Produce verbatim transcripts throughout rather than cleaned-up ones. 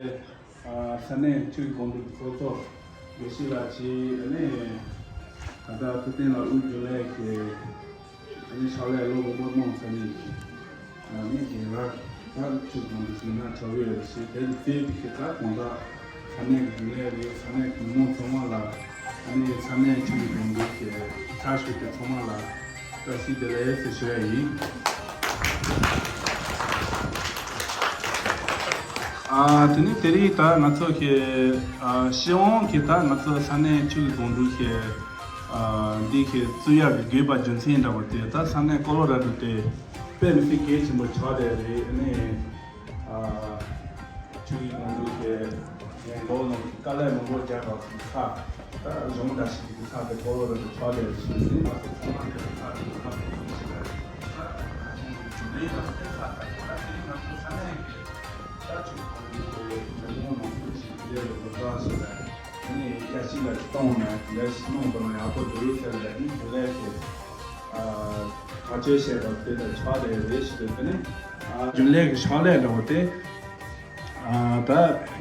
ཨ། ས་གནས་ཆུ་བཞི་སྒང་དྲུག་གི་ཚོགས་གཙོ་དགེ་བཤེས་ལགས་ཀྱིས་ཨ་ནི་ད་ལྟ་ཐུབ་བསྟན་ལགས་དབུས་རྒྱུན་ལས་ཀྱི་ཨ་ནི་ཕྱག་ལས་ལོ་མང་པོ་གནང་ཚར་ནས། ཨ་ནི་རྒན་ལགས་ད་ཆུ་སྒང་དྲུག་ཞིག་ན་ཆགས་ཡོད་ཞེས། དེ་ལ་བརྟེན་ཏེ་ད་གང་ལྟར་ས་གནས་ཀྱི་རྒྱུན་ལས་རེད། ས་གནས་ཀྱི་མི་མང་ཚང་མ་ལ། ཨ་ནི་ས་གནས་ཆུ་བཞི་སྒང་དྲུག་གི་ཕྱག་ཞུ་མཁན་ཚང་མ་ལ་བཀྲ་ཤིས་བདེ་ལེགས་ཟེར་ཞུ་ཡ་ཡིན། ཨ། དེ་ནས་དེ་རིང་ད་ང་ཚོ་གི་ཨ་སྤྱི་ཡོངས་ཀྱི་ད་ང་ཚོ་ས་གནས་ཆུ་བཞི་སྒང་དྲུག་གི་ཨ་འདི་གི་བཙུགས་ཡག་གི་དགོས་པ་རྒྱུ་མཚན་འདྲ་བོ་དེ། ད་ས་གནས་ཀོ་ལོ་ར་ཌོ་དེ་དཔེ་མི་སྲིད་གལ་ཆེན་པོ་ཆགས་བསྡད་རེད། ཨ་ནི་ཨ་ཆུ་བཞི་སྒང་དྲུག་གི་ངས་མདོ་ནང་དཀའ་ལས་མང་པོ་རྒྱག་པ་ཁག་ད་གཞུང་འདྲ་ཞིག་གི་ཁག་དེ་ཀོ་ལོ་ར་ཌོ་ཆགས་བསྡད་རེད་ཟེར་ནས། ང་ཚོ་ཚང་མ་གི་ཁག་དེ་ཁག་པོ་ཞིག་རེད། ད་ཁ་ཆེན་གྱི་རྒྱུན་ལས་དང་དེ་ཁག་ད་ད་དེ་ང་ཚོ་ས་གནས་ཀྱི་ད་ཆུ་བཞི་སྒང་དྲུག་གི་མི་མང་ནང་ཁུལ་ཞིག་ལས་ལ་འགོ་བཙུགས་ཞིག་ལ་ནི་ཡ་ཞིག་ལ་གཏོང་ན་ལས་ཤིག་གནང་དགོས་ན་ཡག་པོ་འདུག་ཟེར་ལ་ནི་དེ་ལས་ཀྱི་ཨ་ཐག་གཅོད་བྱས་པ་དེ་ལ་ཆགས་བསྡད་རེད་ཟེར་དུས། དེ་ནི་ཨ་རྒྱུན་ལས་ཀྱི་ཕྱག་ལས་འདྲ་བོ་དེ་ཨ་ད་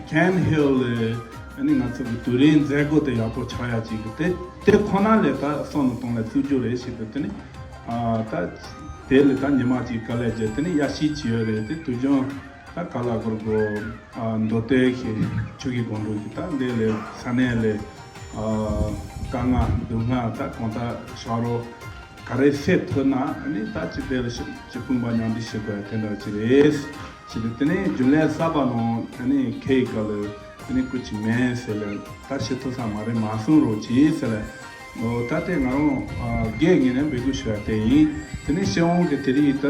ཁེན་ཧིལ་ལ་ཨ་ནི་ང་ཚོ་གི་དུས་རིང་མཛད་སྒོ་དེ་ཡག་པོ་ཆགས་ཡ་ཅིག་གི་དེ་དེ་ཁོ་ན་ལས་ད་བསམ་བློ་གཏོང་ལ་བཙུགས་རྒྱུ་རེད་ཟེར་དུས། དེ་ནི་ཨ་ད་དེ་ལས་ད་ཉི་མ་གཅིག་དཀའ་ལས་བརྒྱབ། དེ་ནི་ཡ་ཞིག་བྱས་ཡོད་རེད། དེ་དུས་རྒྱུན་ད་ག་ལ་གོར་གོ་ཨ་མདོ་སྟོད་ཀྱི་ཆུ་བཞི་སྒང་དྲུག་གི་ད་འདི་ལས་ས་གནས་ལས་ཨ་དཀའ་ངལ་སྡུག་བསྔལ་ད་གང་ལྟར་ཤོར་རོགས་ག་རེ་སེལ་ཐུབ་ན་ཨ་ནི་ད་ཅི་དེ་ལ་ཞིབ་ཅིག་དཔུང་པ་མཉམ་འབྲེལ་བྱེད་དགོས་ཡ་དེ་འདྲ་ཅིག་རེད་ཟེར་དུས། དེ་ནས་རྒྱུན་ལས་གསར་པ་ནང་ཨ་ནི་ཁེ་ཡི་ག་ལ་ཨ་ནི་སྐུ་ཅི་མེད་ཟེར་ལ་ད་བྱེད་ཐུབ་ས་མ་རེད། མ་གསུང་རོགས་གྱིས་ཟེར་ལ། ཨོ་ད་དེ་ང་རང་ཨ་སྒེར་ངོས་ནས་འབོད་སྐུལ་ཞུ་ཡ་དེ་ཡིན། དེ་ནས་སྤྱི་ཡོངས་ཀྱི་དེ་རིང་ད་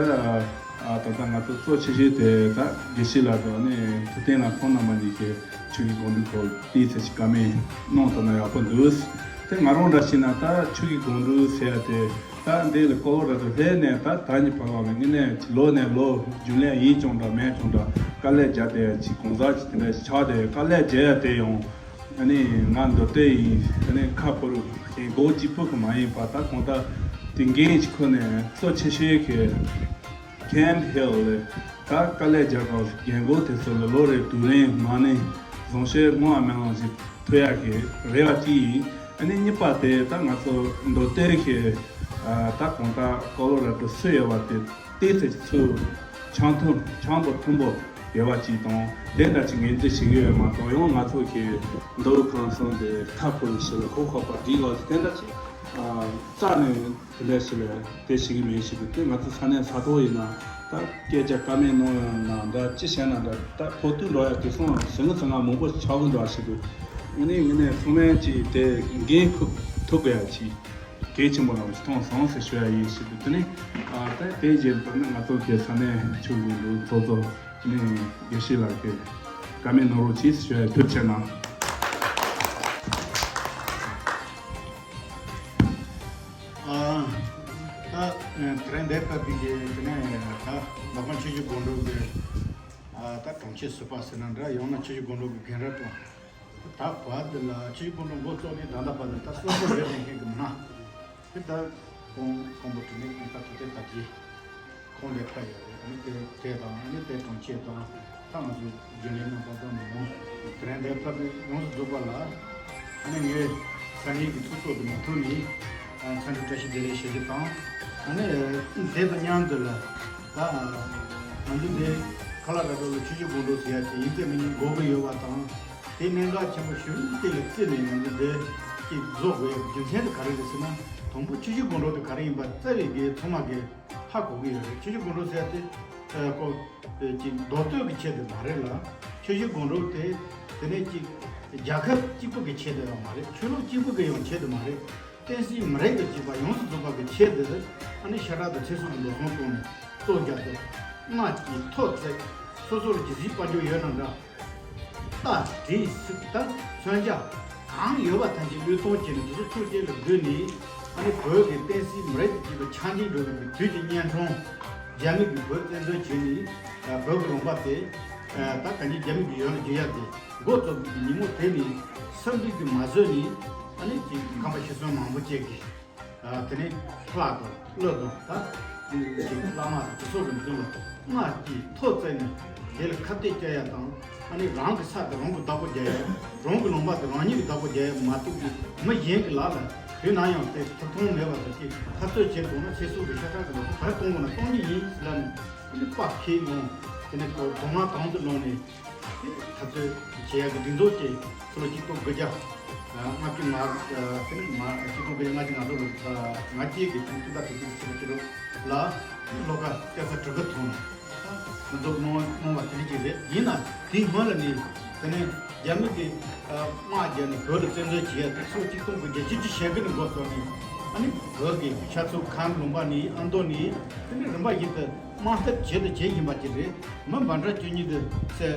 ཨ་ད་ལྟ་ང་ཚོ་གཙོ་ཆེ་ཤོས་དེ་ད་དགེ་བཤེས་ལགས་དང་ཨ་ནི་ཐུབ་བསྟན་ལགས་ཁོང་རྣམ་པ་གཉིས་ཀྱིས་ཆུ་བཞི་སྒང་དྲུག་སྐོར་ཏོག་ཙམ་ཞིག་བཀའ་མོལ་གནང་ཐུབ་ན་ཡག་པོ་འདུག་དེ་ང་རང་འདྲ་བྱས་ན་ད་ཆུ་བཞི་སྒང་དྲུག་ཟེར་ཡ་དེ་ད་འདི་ལ་ཀོ་ལོ་ར་ཌོ་སླེབས་ནས་ད་ད་ནི་བར་ལ་ལ་དངོས་གནས་ལོ་ནས་ལོ་རྒྱུན་ལས་ཡིན་ཀྱང་འདྲ་མེད་ཀྱང་འདྲ་དཀའ་ལས་རྒྱག་བསྡད་ཡ་ཅིག་གང་ཟག་ཅིག་དེ་འདྲ་ཞིག་ཆགས་བསྡད། དཀའ་ལས་རྒྱག་ཡ་དེ་ཡང་ཨ་ནི་ང་མདོ་སྟོད་ཡིན། ཨ་ནི་ཁ་ཕོ་རུ་རྒན་གོག་གཅིག་པུ་གི་མ་ཡིན་པ། ད་གང་ལྟར་དེ་འགན་ཅིག་ཁུར་ནས་གཙོ་ཆེ་ཤོས་ཀྱི་ཁེན་ཧིལ་ལ་ད་དཀའ་ལས་རྒྱག་པ་རྒན་གོག་དེ་ཚོ་ལ་ལོ་རེ་དུས་རིང་མ་ཎི་བཟང་ཤོས་སྔོན་མ་མེད་ནང་བཞིན་ཐོབ་ཡག་གི་རེ་བ་གཅིག་ཡིན། ཨ་ནི་གཉིས་པ་དེ་ད་ང་ཚོ་མདོ་སྟོད་ཀྱི་ཨ་ད་གང་ལྟར་ཀོ་ལོ་ར་ཌོ་སུ་ཡོད་པ་དེ་ཏོག་ཙམ་ཅིག་ཚུར་འཆམ་མཐུན་འཆམ་པོ་མཐུན་པོ་ཡོད་པ་ཅིག་དང་། དེ་འདྲ་ཅིག་ངོས་འཛིན་བྱེད་ཀྱི་ཡོད་མ་གཏོགས། ཡང་ང་ཚོ་གི་མདོ་དབུས་ཁམས་གསུམ་དེ་མཐའ་འཁོར་ནས་ཞིག་ལ་གོ་ཁོག་པ་སྒྲིག་ལོག་དེ་འདྲ་ཅིག་ཨ་རྩ་ནས་དེ་འདྲ་ཞིག་ལ་དེ་བྱེད་ཀྱི་མེད་ཟེར་དུས། དེ་ང་ཚོ་ས་གནས་ས་ཐོག་ཡིན་ན་ད་སྐད་ཆ་བཀའ་མོལ་གནང་ཡོང་ན་འདྲ། ཅི་བྱས་ན་འདྲ། ད་ཕོག་ཐུག་འགྲོ་ཡ་དེ་སོང་ཟིང་ངེ་ཟིང་ངེ་མང་པོ་ཆགས་ཀྱི་འདུག་ཟེར་དུས། དངོས་གནས་དངོས་གནས་ཚང་མས་ཅིག་དེ་འགན་འཁུར་ཐུབ་དགོས་ཡ་ཅིག་གལ་ཆེན་པོ་རང་ཞིག་མཐོང་སོང་ཟེར་ཞུ་ཡ་ཡིན་ཟེར་དུས། དེ་ནི་ཨ་ད་དེ་རྗེས་ད་ནི་ང་ཚོ་གི་ས་གནས་ཆུ་བཞི་སྒང་དྲུག་ཚོགས་གཙོ་ནི་དགེ་བཤེས་ལགས་ཀྱིས་བཀའ་མོལ་གནང་རོགས་གྱིས་ཞུ་ཡ། ཐུགས་རྗེ་གནང་། ཨ་ད་དེ་རིང་འདིར་ཕེབས་པའི་གི་དེ་ནས་ད་མདོ་ཁམས་ཆུ་བཞི་སྒང་དྲུག་གི་ཨ་ད་དྲུང་ཆེ་ཟུར་པ་ཟེར་ན་འདྲ། ཡང་ན་ཆུ་བཞི་སྒང་དྲུག་གི་རྒན་རབས་དང་། ད་བར་འདི་ལ་ཆུ་བཞི་སྒང་དྲུག་འགོ་བཙུགས་ནས་ད་ལྟ་བར་དུ་ད་གསར་པ་རེད་ལས་མཁན་གྱི་མི་སྣ་དེ་ད་ཁོང་ཁོང་པོ་དྲུང་ནས་ཁོང་ད་ཐུབ་བསྟན་དར་རྒྱས་ཁོང་ལས་ཕེབས་ཡོད་རེད། ཨ་ནི་དེ་དེ་དང་ཨ་ནི་དེ་དྲུང་ཆེ་དང་ད་ང་ཚོ་རྒྱུན་ལས་རྣམ་པ་དང་མི་མང་དེ་རིང་འདིར་ཕེབས་པའི་ཡོངས་སུ་རྫོགས་པ་ལ། ཨ་ནི་ངས་ས་གནས་ཀྱི་ཚོགས་གཙོ་དེ་མ་ཐུག་ནས་འཚམས་འདྲི་བཀྲ་ཤིས་བདེ་ལེགས་ཞུ་རྒྱུ་དང་། ཨ་ནི་དེ་དང་མཉམ་དུ་ལ་ད་ང་ཚོ་འདི་ཁ་ལག་ར་སྒྲོག་ལ་ཆུ་བཞི་སྒང་དྲུག་ཟེར་ཡ་དེ་ཡིན་གཅིག་མིན་གཉིས་དགོས་ཀྱི་ཡོད་པ་དང་། དེ་གནད་འགག་ཆེན་པོ་ཞིག་དེ་ལ་བརྩིས་ནས་ང་ཚོ་འདི་ཅིག་བཟོ་དགོས་ཡ་རྒྱུ་མཚན་དེ་ག་རེ་རེད་ཟེར་ན། དང་པོ་ཆུ་བཞི་སྒང་དྲུག་དེ་ག་རེ་ཡིན་པ་རྩ་བའི་གི་ཚང་མ་གི་ཧ་གོ་གི་ཡོད་རེད། ཆུ་བཞི་སྒང་དྲུག་ཟེར་ཡ་དེ་ཨ་ཁོ་ཅིག་མདོ་སྟོད་ཀྱི་ཆེད་དུ་མ་རེད་ལ། ཆུ་བཞི་སྒང་དྲུག་དེ་དེ་ནས་ཅིག་རྒྱལ་ཁབ་གཅིག་པུ་གི་ཆེད་དུ་ཡང་མ་རེད། ཆོས་ལུགས་གཅིག་པུ་གི་ཡང་ཆེད་དུ་མ་རེད། བསྟན་སྲིད་མི་རིགས་དང་བཅས་པ་ཡོངས་སུ་རྫོགས་པ་གི་ཆེད་དུ་ཨ་ནི་ཤ་ཁྲག་དང་ཚེ་སྲོག་གི་འགྲོ་སོང་བཏང་ནས་གཙོ་རྒྱག་ཏུ་སྔགས་ཀྱི་ཐོག་བརྩེགས། སོ་སོར་ཇི་སྲིད་དཔལ་འབྱོར་ཡོད་ན་འདྲ། རྟ་དྲེལ་གཟིག་དང་མཚོན་ཆ་གང་ཡོད་པ་ཐམས་ཅད་བློས་གཏོང་བྱས་ནས་དེ་ཚོ་ཕྱོགས་གཅིག་ལ་བསྡུས་ནས། ཨ་ནི་བོད་ཀྱི་བསྟན་སྲིད་མི་རིགས་དང་བཅས་པ་ཆགས་འཇིག་འགྲོ་བའི་དུས་ཀྱི་གཉན་འཕྲང་རྒྱ་མི་གིས་བོད་བཙན་འཛུལ་བྱས་ནས་བོད་ཀྱི་ལུང་པ་དེ་ད་ག་ནི་རྒྱ་མི་གི་ཡུལ་ལ་བསྒྱུར་ཡ་དེ་འགོ་བཙུགས་པའི་ཉིན་མོ་དེ་ནས་སུམ་སྒྲིལ་གྱིས་མ་བཟོད་ནས། ཨ་ནི་ཅིག་ཁམས་པ་ཤི་གསོན་མང་པོ་བཅས་ཀྱིས། ཨ་དེ་ནས་ལྷ་དང་ཀླུ་དང་ད་ཅིག་བླ་མ་དང་དེ་ཚོ་གི་མདུན་ལ་སྔགས་ཀྱི་ཐོག་བརྩེགས་ནས་དེ་ལ་ཁ་གཏད་བཅག་ཡ་དང་། ཨ་ནི་རང་གི་ས་དེ་རང་གི་བདག་པོ་རྒྱག་ཡ། རང་གི་ལུང་པ་དེ་རང་ཉིད་ཀྱི་བདག་པོ་རྒྱག་ཡ་མ་གཏོགས་ཀྱི་མི་གཞན་གྱི་ལག་ལ་དུས་ནམ་ཡང་དེ་ཐོབ་ཐང་མེད་པ་དང་ཅིག་འཐབ་རྩོད་བྱེད་དགོས་ན་ཚེ་སྲོག་གི་ཤ་ཁྲག་གི་ལོ་ཚོད་ག་རེ་གཏོང་དགོས་ན་གཏོང་གི་ཡིན་ཟེར་ལབ་ནས་ཨ་ནི་དཔའ་ཁེ་ཡོང་དེ་ནས་ཁོ་གདོང་ལྔ་དང་དུ་ལངས་ནས། འཐབ་རྩོད་བྱེད་ཡག་གི་སྒྲིག་འཛུགས་ཀྱི་ཕྱི་ལོ་གཅིག་སྟོང་དགུ་བརྒྱ་ལྔ་བཅུ་ང་དེ་ནི་མ་གཅིག་སྟོང་དགུ་བརྒྱ་ལྔ་བཅུ་ང་དྲུག་ལོ་ང་བཅས་ཀྱི་དུས་སུ་ད་དུས་ཚོད་ཕྱི་ལོ་ཕྱི་ལོ་ལ་བློ་ཁ་སྐྱ་ས་གྲི་གུ་ཐོན་ནས་མི་འདུག་གནང་གནང་བ་དེ་འདྲ་ཅིག་རེད། ཡིན་ན་དེའི་སྔོན་ལ་ནི་དེ་ནི་རྒྱ་མི་གི་དམག་རྒྱབ་ནས་བོད་ལ་བཙན་འཛུལ་བྱེད་ཡག་དུས་ཚོད་གཅིག་སྟོང་དགུ་བརྒྱ་བཞི་བཅུ་ཞེ་དགུ་ནས་འགོ་བཙུགས་ནས་ཨ་ནི་བོད་ཀྱི་ཤར་ཕྱོགས་ཁམས་ལུང་པ་ནས་ཨ་མདོ་ནས་དེ་ནི་རིམ་པ་བཞིན་དུ། དམག་འཐབ་བྱེད་དང་བྱེད་བཞིན་པ་ཅིག་རེད། མི་འབུམ་ཕྲག་བཅུ་གཉིས་དེ་ཚེ་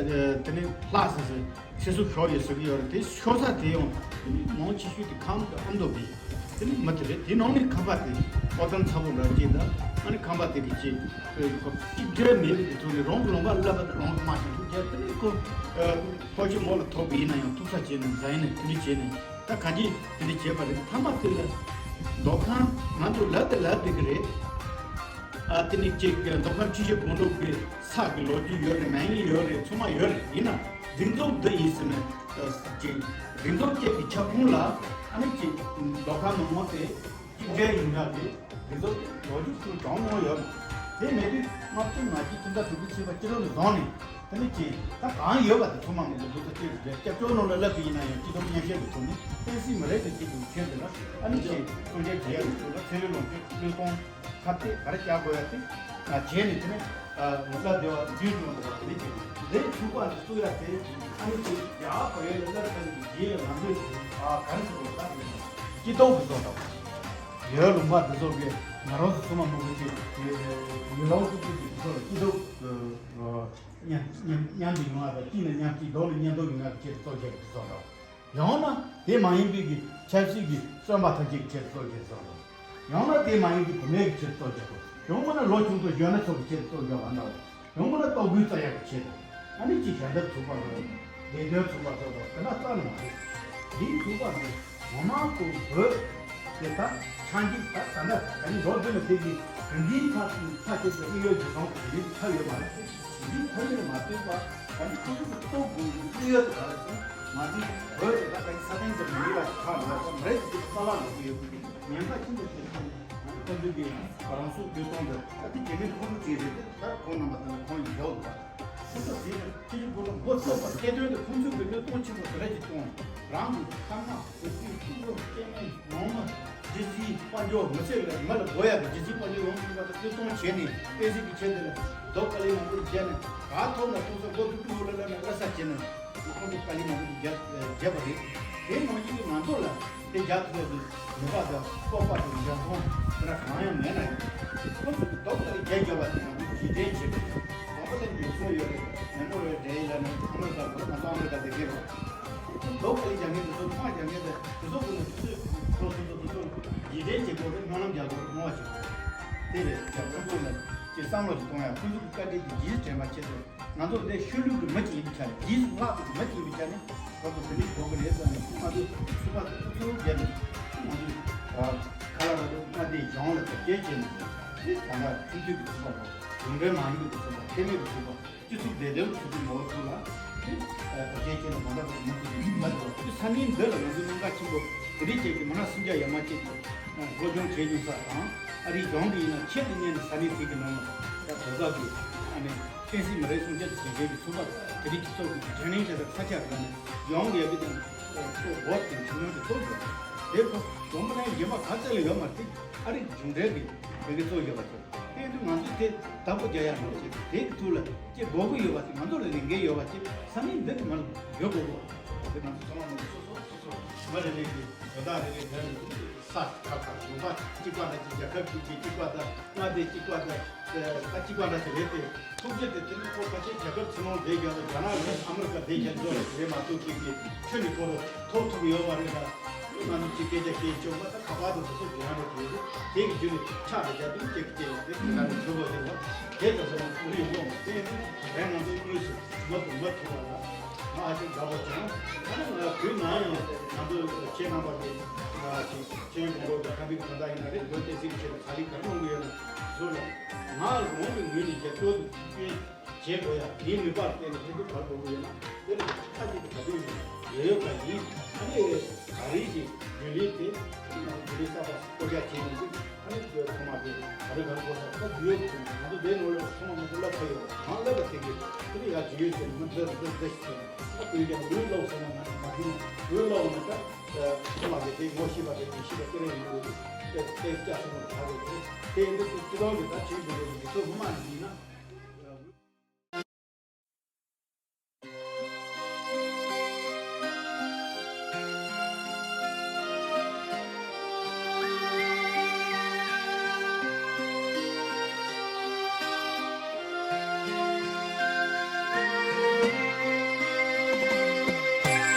དེ་ནི་ལྷག་ཙམ་ཚེ་སྲོག་ཤོར་ཡོད་ཟེར་གྱི་ཡོད་རེད། དེ་ཤོར་ས་དེ་ཡང་དེ་ནི་མང་ཆེ་ཤོས་དེ་ཁམས་དང་ཨ་མདོ་གི་དེ་ནི་མི་དེ་རེད། དེ་ནང་ནས་ཁམས་པ་དེ་ཨོ་ཐང་ཚ་པོ་འདྲ་ཅིག་དང་ཨ་ནི་ཁམས་པ་དེ་གི་ཅིག་གཅིག་སྒྲིལ་མེད་པའི་ཐོག་ནས་རང་གི་ལུང་པ་བསླབ་པ་དང་རང་གི་དམག་ཆེན་པོ་རྒྱབ་དེ་ནི་ཁོ་ཕོ་ཆེ་མོ་ལ་ཐོབ་པ་ཡིན་ན་ཡང་ཐུག་ས་བྱས་ནས་འཛའ་ཡིན་ནས་དེ་ནི་བྱས་ནས་ད་གང་ཅི་དེ་ནི་བྱས་པ་རེད། མཐའ་མ་དེ་ལ་མདོ་ཁམས་ང་ཚོ་ལབ་དེ་ལབ་བསྡད་གི་རེད། ཨ་དེ་ནི་ཅིག་མདོ་ཁམས་ཆུ་བཞི་སྒང་དྲུག་གི་ས་གི་ལོ་རྒྱུས་ཡོད་རེད། མ་ཡིན་ཡོད་རེད། ཚང་མ་ཡོད་རེད། ཡིན་ན་སྒྲིག་འཛུགས་འདི་ཡིན་ཟེར་ནས་ཅིག་སྒྲིག་འཛུགས་ཅིག་གི་ཁྱབ་ཁོངས་ལ་ཨ་ནི་ཅིག་མདོ་ཁམས་མི་མང་དེ་གཅིག་སྒྲིལ་ཡིན་ན་དེ་སྒྲིག་འཛུགས་ལོ་རྒྱུས་སུ་གྲངས་མང་ཡོད་རེད། དེ་མེད་དུས་དམག་སྤྱི་མ་སྤྱི་ཁྲིམས་ཐག་གྲུབ་པའི་ཆེད་པ་སྤྱི་ལོ་ནས་བཟུང་ནས་དེ་ནི་ཅིག་ད་གང་ཡོད་པ་དེ་ཚང་མ་མི་འདུག་ད་ཅིག་རྒྱབ་སྐྱོར་ནང་ལ་ལབ་ཀྱི་ཡིན་ན་ཡང་སྤྱི་ཚོགས་སྙན་ཤལ་དུ་ཐོན་ནས་བསྟན་སྲིད་མི་རིགས་ཀྱི་སྤྱི་ཚོགས་ཁྱོན་དེ་ལ་ཨ་ནི་ཅིག་སྲུང་སྐྱོབ་བྱེད་ཡག་གི་ཐོག་ལ་ཚེ་རིང་ལོངས་སྤྱོད་བློས་གཏོང་། ཁ་གཏད་ག་རེ་བྱ་དགོས་ཡ་དེ་བྱས་ནས་དེ་ནས་སླར་བདེ་བ་རྒྱུན་སྐྱོང་དགོས་པ་དེ་ནས་བྱེད་དགོས། ལས་ཚུགས་པ་དེ་ཚུགས་ཡ་དེ་ཨ་ནི་ཅིག་ཡག་ག་ཡོད་ལ་སླར་ཁ་ནས་རྗེས་ལ་ལམ་ལུགས་དེ་ག་རེ་ཟེར་དགོས་ད་དེ་སྐྱིད་སྡུག་གི་བཟོ་འདྲ་བ་ཡོད། ལུང་པ་འདི་ཚོ་གི་ང་རང་ཚོ་ཚང་མ་མི་དགོས་ཅིག་ཡུལ་ལུང་ཚོ་ཚོ་གི་འདི་ཚོ་ལ་སྐྱིད་སྡུག་མཉམ་མཉམ་མཉམ་དུ་ཡོང་བ་དང་གཅིག་ལ་གཉིས་གཅིག་སྡུག་ལ་གཉིས་སྡུག་ཡོང་ཡ་གི་ཆེད་དུ་གཙོ་བྱས་པའི་བཟོ་འདྲ་བ། ཡང་ན་དེ་མ་ཡིན་པའི་གི་ཆབ་སྲིད་ཀྱི་བཙོན་པ་ཐམས་ཅད་ཀྱི་ཆེད་དུ་གཙོ་བྱས་བཟོ་འདྲ། ཡང་ན་དེ་མ་ཡིན་པའི་བུད་མེད་ཀྱི་ཆེད་དུ་གཙོ་བྱས་པ། ཡང་མིན་ན་ལོ་ཆུང་དུ་གཞོན་ནུ་ཚོ་གི་ཆེད་དུ་གཙོ་བྱས་པ་འདྲ་བ། ཡང་མིན་ན་ལྟོ་གོས་བཙལ་ཡག་གི་ཆེད་དུ། ཨ་ནི་ཅིག་ཞལ་འདེབས་ཚུགས་པ་འདྲ་བ། ལས་དོན་ཚུགས་པ་ཚོ་འདྲ་བ་དེ་འདྲ་རྩ་ནས་མ་རེད། དེའི་ཚུགས་པ་འདི་ངོ་མ་གཏོགས་བོད་དེ་ད་ཆ་འཇིག་ད་ད་ལྟ་ད་ནི་འགྲོ་འདི་ལ་དེ་གི་དེ་འདིའི་ཐག་ཐག་ཆོད་པའི་དངོས་ཡོད་རྗེས་ཚོང་དེ་འདྲའི་ཐག་ཡོད་མ་རེད། དེ་འདིའི་ཐག་ཡོད་མ་གཏོགས་པ་ད་ནི་ཁོ་ཚོ་གི་ལྟོ་གོས་ཀྱི་དངོས་ཡོད་དེ་ག་རེ་ཟེར་ང་ཚོའི་བོད་དེ་ད་ད་ས་སྟེང་དུ་མི་ཡོད་པ་ཞིག་ཐག་ལ་ས་མ་རེད། དེ་ས་ལ་ལོག་གི་ཡོད་གི་ཉེན་ཁ་ཤིན་ཏུ་ཆེ་ཤོས་ནི་ང་ཚོ་ཁོ་ཚོའི་གི་རང་སྲོག་བཅད་གཏོང་དེ་ད་དེ་བྱེད་མཁན་ཁོ་ཚོ་ཅིག་རེད། དེ་ད་ཁོང་རྣམ་པ་ད་ནི་ཁོང་ཡིན་འདྲ་བོ་འདུག་ཁོ་ཚོ་དེ་ནི་སྤྱི་ཚོགས་ཁོ་ཚོ་མགོ་ཚོས་པ་སྐད་དོད་དེ་ཁོང་ཚོས་གི་བློས་གཏོང་ཆེན་པོ་དེ་འདྲ་ཅིག་གཏོང་རང་གི་ཁ་ནག་གི་སྲིད་སྐུ་ལོ་སྐྱེ་དམན་ནང་མི་རྒྱུ་ཆའི་དཔལ་འབྱོར་མི་ཚེ་ལ་མི་ལ་དགོས་ཡག་གི་རྒྱུ་ཆའི་དཔལ་འབྱོར་ཡོང་ཐུབ་པ་དང་བློས་གཏོང་བྱས་ནས་བསྟན་སྲིད་ཀྱི་ཆེད་དུ་ལ་རྡོ་དཀའ་ལས་མང་པོ་བརྒྱབ་ནས་ག་ཐོབ་ན་ཐོབ་ས་མགོ་ཐུག་ཐུག་ལ་ལ་ནས་བླ་ས་བྱས་ནས་ཁོང་ཚོ་དཀའ་ལས་མང་པོ་ཞིག་བརྒྱབ་བརྒྱབ་པ་རེད། དེ་ནང་བཞིན་གྱི་ང་ཚོ་ལ་དེ་རྒྱག་ཐུབ་པའི་ནུས་པ་དང་སྤོབས་པ་དང་འཇོན་ཐང་དེ་འདྲ་གང་ཡང་མེད་ན་ཡང་ཁོང་ཚོ་གི་རྡོ་དཀའ་ལས་རྒྱག་རྒྱབ་པ་དེ་ང་ཚོ་གཞི་འདྲེན་བྱེད་དགོས། ང་ཚོ་ལ་ཉོ་ཚོང་ཡོད་རེད། མེ་མོ་རེད། འདྲེ་ཡིན་ལ་ནི་ཨ་མི་རི་ཀ་ལ་ང་ཚོ་ཨ་མི་རི་ཀ་ལ་སླེབས་རོགས། རྡོ་དཀའ་ལས་རྒྱག་མཁན་དེ་ཚོ་དམག་རྒྱག་མཁན་དེ་དེ་ཚོ་ཀུན་ནས་ཆུ་ཚོད་ཁོ་ཚོ་ཚོ་དེ་ཚོ་གཞི་འདྲེན་བྱེད་དགོས་རེད། སྨོན་ལམ་རྒྱག་དགོས་རེད། བསྔོ་བ་བྱེད་དགོས་རེད། དེ་རེད། རྒྱབ་ཁོ་ཚོ་ལ་ཅིག་བསམ་བློ་ཞིག་གཏོང་ཡ། ཁོ་ཚོ་གི་བཀའ་དྲིན་དེ་རྗེས་སུ་དྲན་པ་ཆེད་དུ། ང་ཚོ་འདི་ཤུལ་ལུས་ཀྱི་མི་གཅིག་ཡིན་པའི་ཆ་ནས། རྗེས་སུ་ལྷག་ཏུ་མི་གཅིག་ཡིན་པའི་ཆ་ནས་ང་ཚོ་དེ་འདྲའི་དགོས་ཀྱི་རེད་བསམ་ནས། ང་ཚོ་ཚུགས་པ་ཚུགས་ཚུགས་བརྒྱབ་ནས་ང་ཚོ་ཁ་ལག་ར་ཚོ་མངའ་སྡེ་གཞུང་ལ་ཐུགས་རྗེ་ཆེ་ནས་དེ་ད་ལྟ་ཁྲིམས་མཐུན་གྱི་ཚུགས་པ་དང་གཞུང་འབྲེལ་མ་ཡིན་པའི་ཚུགས་པ། ཁེ་མེད་ཀྱི་ཚུགས་པ། སྤྱི་ཚོགས་བདེ་དོན་གྱི་ཚུགས་པའི་ངོ་བོ་ཚུགས་ལ་དེ་ཐུགས་རྗེ་ཆེ་ནས་ད་ལྟ་བར་མུ་མཐུད་དུ་མ་འགྲོ་བ། དེ་ས་གནས་འདི་ལ་ང་ཚོ་གནད་འགག་ཆེན་པོ་དེ་རིང་ཅིག་གི་མི་སྣ་སུམ་བརྒྱ་ཡར་མར་ཅིག་གི་སློབ་སྦྱོང་བྱེད་མྱོང་ས་དང་། ཨ་རིའི་གཞུང་གི་ཡིན་ན་ཆེད་དུ་གཉེར་ནས་ས་གནས་དེ་གི་ནང་ལ་ད་བོད་པ་གི་ཨ་ནི་བསྟན་སྲིད་མི་རིགས་སྲུང་སྐྱོབ་བྱེད་མཁན་གྱི་ཚོགས་པ་དེ་རིགས་ཀྱི་ཚོགས་ཀྱི་དྲན་གླེང་བྱེད་ས་ས་ཆ་རེ་ལ་ནས་གཞུང་གི་ཡ་གི་དང་ཚོགས་འབོར་དང་ཆུ་ནང་གི་ཚོགས་དགོས། དེ་ཚོ་གཞུང་གི་ནང་གཞན་པ་ག་ཚད་ལ་ཡོད་མ་རེད། ཨ་རིའི་གཞུང་འབྲེལ་གྱི་དེ་གི་ཚོགས་ཡོད་པ་དེ་དེ་དུས་ང་ཚོས་དེ་བདག་པོ་རྒྱག་ཡ་རེད་བྱས། དེ་གི་ཐུགས་ལ་ཅིག་དགོས་མཁོ་ཡོད་པ་དེ་ང་ཚོ་ལ་ལས་འགན་ཡོད་པ་ཅིག་ས་གནས་འདི་གི་མི་ལ་ཡོད་དགོས་གོ། དེ་ང་ཚོ་ཚང་མ་ང་ཚོ་སོ་སོ་སོ་སོ་མི་རེ་རེ་གི་དོན་དག་རེ་རེ་རེ་རེ་ས་ཁ་ཁ་ལུང་པ་གཅིག་པ་འདྲ་ཅིག་རྒྱལ་ཁབ་གཅིག་གི་གཅིག་པ་དང་མངའ་སྡེ་གཅིག་པ་དང་ད་གཅིག་པ་འདྲ་ཅིག་རེད་དེ། ཐུགས་རྗེ་དེ་དེ་ནི་ཁོ་ཕལ་ཆེར་རྒྱལ་ཁབ་ཕྱི་ནང་བསྡད་རྒྱུ་ལ་རྒྱ་ནག་རེད། ཨ་མི་རི་ཀ་བསྡད་རྒྱུ་ལ་རེད་མ་གཏོགས་ཅིག་གི་ཁྱོད་ནི་ཁོ་རང་ཐོབ་ཐུབ་ཡོད་མ་རེད་ལ། ང་ཚོ་གཅིག་སྐད་ཆ་སྐད་ཆོག་མ་ད་ཁ་པར་དུ་སོ་སོ་རྒྱ་ནག་རེད་དེ་དེ་གི་རྒྱུ་ནི་ཆགས་རེད། རྒྱ་དུ་སྐད་ཆ་ཡོད་རེད། དེ་ག་ནི་ཆོག་གོ་རེད་ལ། དེ་ལྟ་ས་ནི་ཨུ་རི་ཡོང་དེ་ནི་རེད། ང་ཚོ་དངོས་སུ་མ་ཐུབ་མ་ཐུབ་པ་ལ་ང་ཨ་ཅེ་དགའ་པོ་བྱུང་། ཨ་ནི་ང་བོད་ནང་ཡང་ང་ཚོ་ཁྱེད་རྣམ་པ་གི་ང་ཅིག་ཁྱེད་རྣམ་པ་གི་ཁ་པར་གང་ལྟར་ཡིན་ན་རེད། བོད་བསྟན་སྲིད་ཆེད་དུ་ག་རེ་ག་རེ་གནང་གི་ཡོད་ན་བཟོ་ལ་ང་རང་གི་ངོས་ནས་རྒྱབ་སྐྱོར་དུ་སྐྱོན། བྱེད་དགོས་ཡ། དེའི་ནུས་པར་བརྟེན་ནས་ལྷན་ཐུག་ག་རེ་དགོས་ཀྱི་ཡོད་ན་དེ་ལ་ཁ་ཅིག་ག་དུས་ཡོད་ཡོད་པ་ཡིན། ཨ་ནི་ག་རེ་ཞིག་རྒྱུན་ལས་དེ་རྒྱུན་ལས་གསར་པ་བསྐོ་བཞག་བྱས་ཡོང་དུས། ཨ་ནི་ཚང་མ་གིས་ག་རེ་ག་རེ་དགོས་ས་ད་རྒྱུས་ཡོད་ཀྱི། ང་ཚོ་དེ་ནོར་ལ་ཚང་མ་མང་པོ་བསླབ་ཚར་ཡོད། གང་བསླབ་པ་དེ་གིས་དེ་ནི་ཡ་རྒྱུས་ཡོད་ཟེར་ནས་མི་འདི་འདི་འདི་ཞིག་ཟེར་ནས་ད་དུས་ཀྱང་ལུས་སློབ་ཟེར་ན་ང་མ་གི་ལུས་སློབ་ནས་ད། ཚང་མ་གིས་དེ་ངོ་ཤེས་པ་དེ་དེ་ཤེས་པ་དེ་རེད་ཡིན་དགོས། དེ་དེ་སྐྱ་སེར་པོ་ལ་ད་དགོས་དེ་དེ་འདི་སྤྱི་བཏང་གི་ད་ཆོས་དགོས་རེད། འདི་ཚོ་སྔོན་མ་ནས་ཡིན་ན།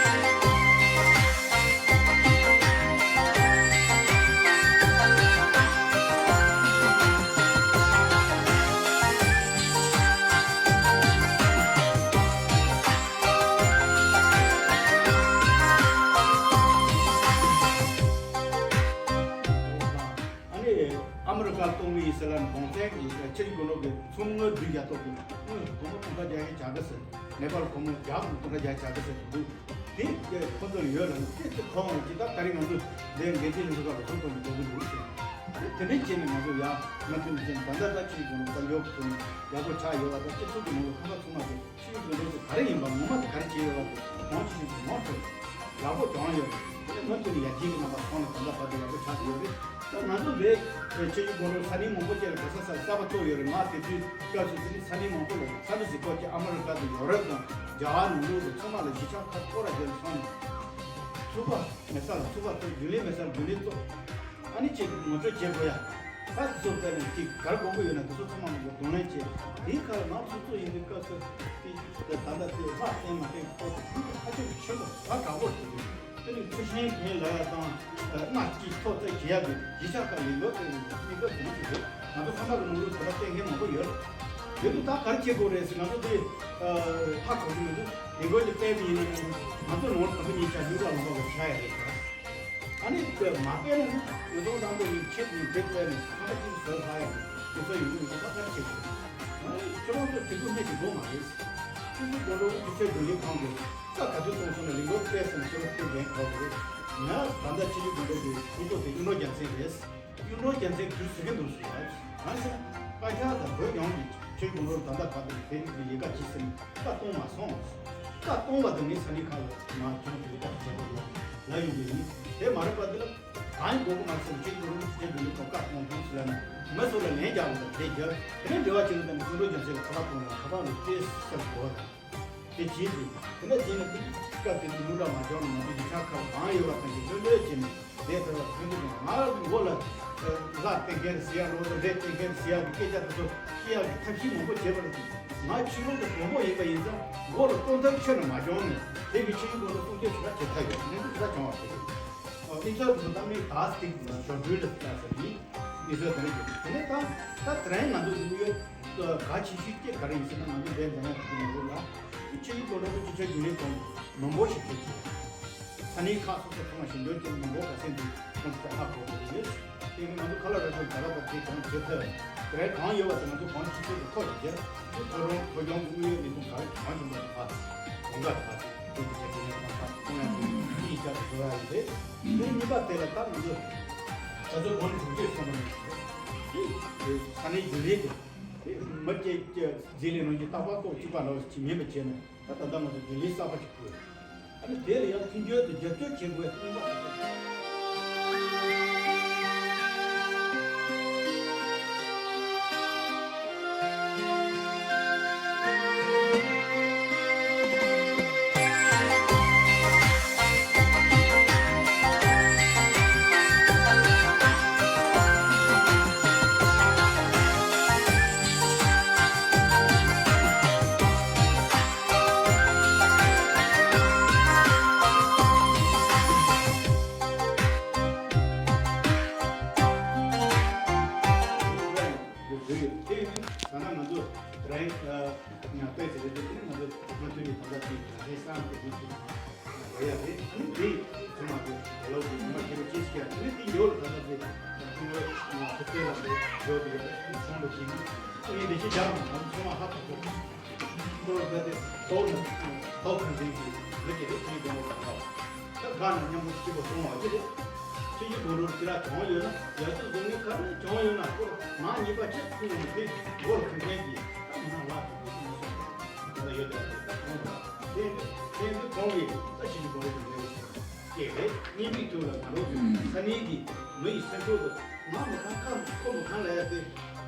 ཨ་ནི་ཨ་མི་རི་ཀ་གཏོང་གི་ཡིན་ཟེར་ལ་ནི་གོང་ཚད་ཀྱི་ཆེད་ཀྱི་ལོག་གི་ཚོང་དངུལ་བསྡུ་རྒྱག་ཐོག་གི་དངུལ་སྒོར་མོ་སྟོང་ཕྲག་བརྒྱ་ཡན་བྱ་དགའ་ཟེར། ནེ་པཱལ་སྒོར་མོ་བརྒྱ་དང་སྟོང་ཕྲག་བརྒྱ་བྱ་དགའ་ཟེར་འདུག་དེ་ཁོ་ཚོར་ཡོད་ལ་ནི་དེ་ཚོ་གང་ཡང་ཅི་ད་ག་རེ་ང་ཚོ་འདི་འགན་འཛིན་ལྷན་ཚོགས་ཁག་ལ་ཚོགས་ཐོག་ནས་འགྲོ་གི་འདུག་ཟེར། དེ་དེ་འདྲའི་བྱས་ནས་ང་ཚོ་ཡང་ང་ཚོ་ནི་ཅན་ད་ལྟ་ད་ཆེད་ཀྱི་ལོག་པ་ལོག་ཚོང་ཡག་པོ་ཆགས་ཡོད་ལ་ད་སྤྱི་ཚོགས་ཀྱི་ནང་ལ་ཁ་ཁ་ཚུགས་མ་དེ། ཕྱིའི་དགོས་འདོད་དེ་ག་རེ་ཡིན་པ་ངོ་མ་དེ་ག་རེ་བྱས་ཡོད་པ་དེ་གང་ཅི་ཞིག་གི་ངོ་སྤྲོད་ཡག་པོ་བྱུང་ཡོད་རེད། དེ་ནས་མུ་མཐུད་ནས་ཡར་རྒྱས་ཀྱི་རྣམ་པ་ཁོང་ནས་གང་ལྟར་བར་དུ་ཡག་པོ་ཆགས་ཡོད་རེད། ད་ང་ཚོ་འདི་ཆེད་ཀྱི་དགོན་པ་ས་གནས་མང་པོ་ཅིག་ལ་ག་ས་ས་གསར་པ་བཙུགས་ཡོད་རེད། ང་དེ་དུས་སྐབས་སུ་དེ་ནི་ས་གནས་མང་པོ་ལ་ས་མི་ཟིག་སྐོར་གྱི་ཨ་མི་རི་ཀ་དང་ཡོ་རོབ་དང་རྒྱ་གར་ནང་ལོགས་དང་ཚང་མ་ལ་གཞིས་ཆགས་ཁག་སྐོར་ར་རྒྱག་སོང་ནས་ཚུགས་པ་མེད་ས་ལ་ཚུགས་པ་ཐོབ། རྒྱུན་ལས་མེད་ས་ལ་རྒྱུན་ལས་བཙུགས། ཨ་ནི་ཅིག་ངོ་སྤྲོད་བྱེད་དགོས་ཡ། ད་དེ་ཚོ་དཔེར་ན་ཅིག་གར་དགོས་ཀྱི་ཡོད་ན་དེ་ཚོ་ཚང་མ་ལ་གདོང་ལེན་བྱེད། དེའི་ཁར་ང་ཚོ་ཚོ་ཡིན་པའི་སྐབས་སུ་དེ་ད་ལྟ་དེ་ལྷ་བསྟེན་མ་བསྟེན་ཁོ་ཚོ་ཧ་ཅང་གི་ཆེན་པོ་ཧ་དྲག་པོ་ཞིག་རེད། དེ་ནི་ཚུལ་ཤིང་ཕན་ལ་ཡ་དང་སྣ་གཅིག་ཐོག་ཚད་བྱེད་ཡ་གི་གཞིས་ཆགས་ཁག་ལས་འགུལ་སྤེལ་བའི་གནས་སྐབས་དེ་ནི་ཞིག་རེད། ང་ཚོ་ས་མ་གི་ནང་ལོགས་ད་ལྟ་བསྟེན་མཁན་མང་པོ་ཡོད་རེད། ཡོད་དུས་ད་གར་བྱེད་དགོས་རེད་ཟེར། ང་ཚོ་དེ་ཧ་གོ་གི་མི་འདུག་ལས་འགུལ་དེ་སྤེལ་བ་ཡིན་ན་ང་ཚོ་ནང་དང་པོ་ཉིད་ཆ་ཡུལ་ལ་ལོག་པ་ཆགས་ཡ་རེད་ད། ཨ་ནི་དཔེ་མ་དཔེ་ན་ནི་ཡོད་དོ་དང་པོ་ཡིན་ཆེད་དུ་དེ་དཔེ་ནས་ཁ་ཁ་ཅིག་བཟོས་ཧ་ཡང་དེ་ཚོ་ཡིན་དུས་ཁ་ཁ་ཆེ་དགོས། ཨ་ནི་ཁྱོད་རང་ཚོ་དེ་ཚོ་སྨད་ཀྱི་དགོས་མ་རེད། ཁྱེད་ཚོ་དགོན་པ་དུས་ཚོད་དགོན་པའི་ཁང་གི་ས་ག་ཚོད་གཏོང་སོང་ན་ལིང་གོ་དཔེ་སེམས་ཚོར་དེ་འགན་ཁག་རེད། ང་ད་ལྟ་ཁྱེད་ཚོ་དགོན་པ་དེ་ཁོང་ཚོ་དེ་གཡུ་འབྲུག་རྒྱལ་མཚན་རེད། གཡུ་འབྲུག་རྒྱལ་མཚན་དུས་ཟེར་གི་འདུག་ཟེར་ཡ། ང་ཚོ་པ་ཁྱ་དང་བོད་ལྗོངས་ཀྱི་ཆོས་ཀྱི་ལོར་ད་ལྟ་བར་དུ་དེ་རིགས་ཀྱི་ལས་ཀ་ཅི་ཟེར་ན་ཀ་གཏོང་མ་སོང་། ཀ་གཏོང་བ་དེ་ངས་ས་གནས་ཁག་ལ་མ་བྱུང་དེ་ཀ་བྱེད་དགོས་ལ་ཡོང་གི་ཡིན། དེ་མ་རེད་པ་དེ་ལ་གང་དགོས་ཀྱི་མ་ཟེར་ཆོས་ཀྱི་ལོར་ཆོས་ཀྱི་ལོར་ཀ་གཏོང་དགོས་ཟེར་ལ་ནི་མི་སུ་ལ་ལན་རྒྱག་དགོས་དེ་རྒྱབ་དེ་ནས་འབྲེལ་བ་བྱེད་དགོས་དེ་ནི་གཡུ་འབྲུག་རྒྱལ་མཚན་ལ་ཁ་པར་གཏོང་ལ་ཁ་པར་ལ་ཅེས་ཟེར་དགོས། དེ་བྱས་ཏེ། དེ་འདྲ་བྱས་ནས་དེ་སྐབས་དེ་དུས་ལུས་ར་མ་འཇོག་ནས་ང་ཚོ་གཞིས་ཆགས་ཁག་གང་ཡོད་པ་དང་གི་ལྷོད་ལྷོད་བྱས་ནས་བསྡད་ཐུབ་པ་ཐུབ་འདུག་ང་མགོ་ལ་ལྷ་བསྟེན་མཁན་ཟེར་ཡ་ལོ་ལ་རས་བསྟེན་མཁན་ཟེར་ཡ་གི་སྐད་ཆ་དེ་ཚོ་བཤད་ཡ་གི་ཐབས་ཤེས་མང་པོ་བྱས་པ་རེད། ང་ཆོས་ལུགས་ཀྱི་དཔོན་པོ་ཡིན་པ་ཡིན་ཙང་མགོ་ལ་གཏོང་ཐབས་ཁྱོན་ནས་མ་འཇོག་ནས་དེ་གི་ཆོས་ཀྱི་སྒོ་ལ་གཏོང་ཐབས་ཆེ་ཁག་ཡོད་མེད་འདུག་ས་བྱུང་བ་རེད། ཨིན་ཚར་དུ་ད་མི་ག་སྟེགས་ན་ཞོར་འབྲུལ་ལ་ལྟ་ས་ཡིན། ཨིན་ཚར་དེ་རིང་དེ་ནས་ད་ད་དེ་རིང་ང་ཚོ་ཡོད་ག་ཆེ་ཤོས་སྐྱེ་ག་རེ་ཡིན་ཟེར་ན་ང་ཚོ་འདས་འདས་ཡང་དེ་ནས་ལོ་ལ་ཆེ་ཡིན་གོ་ལོ་གི་ཆེ་ཆེ་རྒྱུན་ལས་ཁོང་མང་པོ་ཞིག་ཕེབས་ཀྱི་ཡོད། ས་གནས་ཁག་སོ་སོ་ཚང་མ་ཞིང་འབྲོག་ཅན་མང་པོ་ག་ཚད་འདུག་ཁོང་ཚོ་ཧ་གོ་དགོས་ཀྱི་ཡོད། དེ་ནི་ང་ཚོ་ཁ་ལ་ར་ཚོ་ག་ལ་བ་དེ་གང་བྱེད་ཐུབ་དེ་རེད་གང་ཡོད་པ་དེ་ང་ཚོ་གང་ཅི་ཚོད་དུ་ཐོག་ཅིག་རྒྱབ་དེ་ཐོ་རོང་བོད་ལྗོངས་དངོས་ཡོད་གནས་ཚུལ་ག་རེ་གང་བྱུང་བ་དང་ཕ་གོང་ག་ད་དེ་དེ་ཆ་དེ་ནས་ཁོང་ཚ་ཁོང་ཡང་དེ་ཡིག་ཆ་དེ་བཟོ་ཡ་ཡིན་ཏེ། དེ་གཉིས་པ་དེ་ལ་ད་ང་ཚོ་ད་ཚོད་གོང་ནས་གྲོང་ཁྱེར་སོང་བ་ནས་ས་གནས་རྒྱུན་ལས་དེ་མི་སྐྱེ་སྐྱེ་རྗེས་ལས་ནང་གི་རྟག་པར་ལྟོ་གཅིག་པ་འདྲ་བ་ཞིག་མིན་པ་བྱས་ནས་ད་ད་ལྟ་ང་ཚོ་རྒྱུན་ལས་གསར་པ་ཞིག་དགོས། ཨ་ནི་དེ་ལ་ཡང་མཐུན་འགྱུར་དང་རྒྱབ་སྐྱོར་བྱེད་དགོས་གཉིས་པ་དེ། ཡོད་དེ་ཡིན་ད་ན་ང་ཚོ་རེད། ཡང་དཔེ་དེ་རེད་དེ་ང་ཚོ་མུ་མཐུད་ནས་ད་ལྟ་དེ་ད་ལྟའི་བསམ་དེ་མུ་མཐུད་ནས་འགྲོ་ཡ་རེད། ཨ་ནི་དེ་ཚང་མ་དེ་ལོ་དེ་ཚང་མ་ཁྱེད་རང་ཅིས་ཀྱ་ཨ་ནི་དེ་ཡོད་ད་ལྟ་དེ་ཚང་མ་ཧུ་ཏེ་ལ་དེ་ཡོད་དེ་ཡོད་ཨ་ནི་ཚང་མ་དེ་ཨ་ནི་དེ་ཤི་རྒྱག་ཨ་ནི་ཚང་མ་ཧ་གོ་གོ་ཁོ་རང་ད་ལྟའི་ཐོག་ནས་ཐོག་གང་འཛིན་གྱི་མི་དེ་རེད། ཆོས་རྒྱལ་དགོང་དྲོ་དང་ད་ག་ནས་མཉམ་པོ་སྐྱིད་པོ་སོང་བ་ཅི་རེད། ཆོས་རྒྱལ་དགོང་དྲོ་ཅི་ར་གྱོང་ཡོད་ན་ཡ་ཆོས་བཟང་ངན་ག་རེ་གྱོང་ཡོད་ན་ཁོ་ང་གཉིས་པ་ཆེ་ཁུངས་ཡོང་དེ་མགོ་ལ་གང་མཁན་གྱི་ད་མི་སྣང་ལག་ཐུག་པོ་ཐུག་མ་སོང་ད་ཡོད་དེ་ད་གྱོང་དང་དེ་དེ་འདི་གོང་གི་ད་ཆོས་རྒྱལ་དགོང་དྲོ་གི་ལས་ཀྱི་རེད། སྙན་པའི་དུས་ལ་ང་རང་ཚོ་ས་གནས་ཀྱི་མི་ཡི་སེམས་ཤུགས་དང་ང་མི་ཁང་ཁ་ཁོ་མི་ཁང་ལ་ཡ་དེ་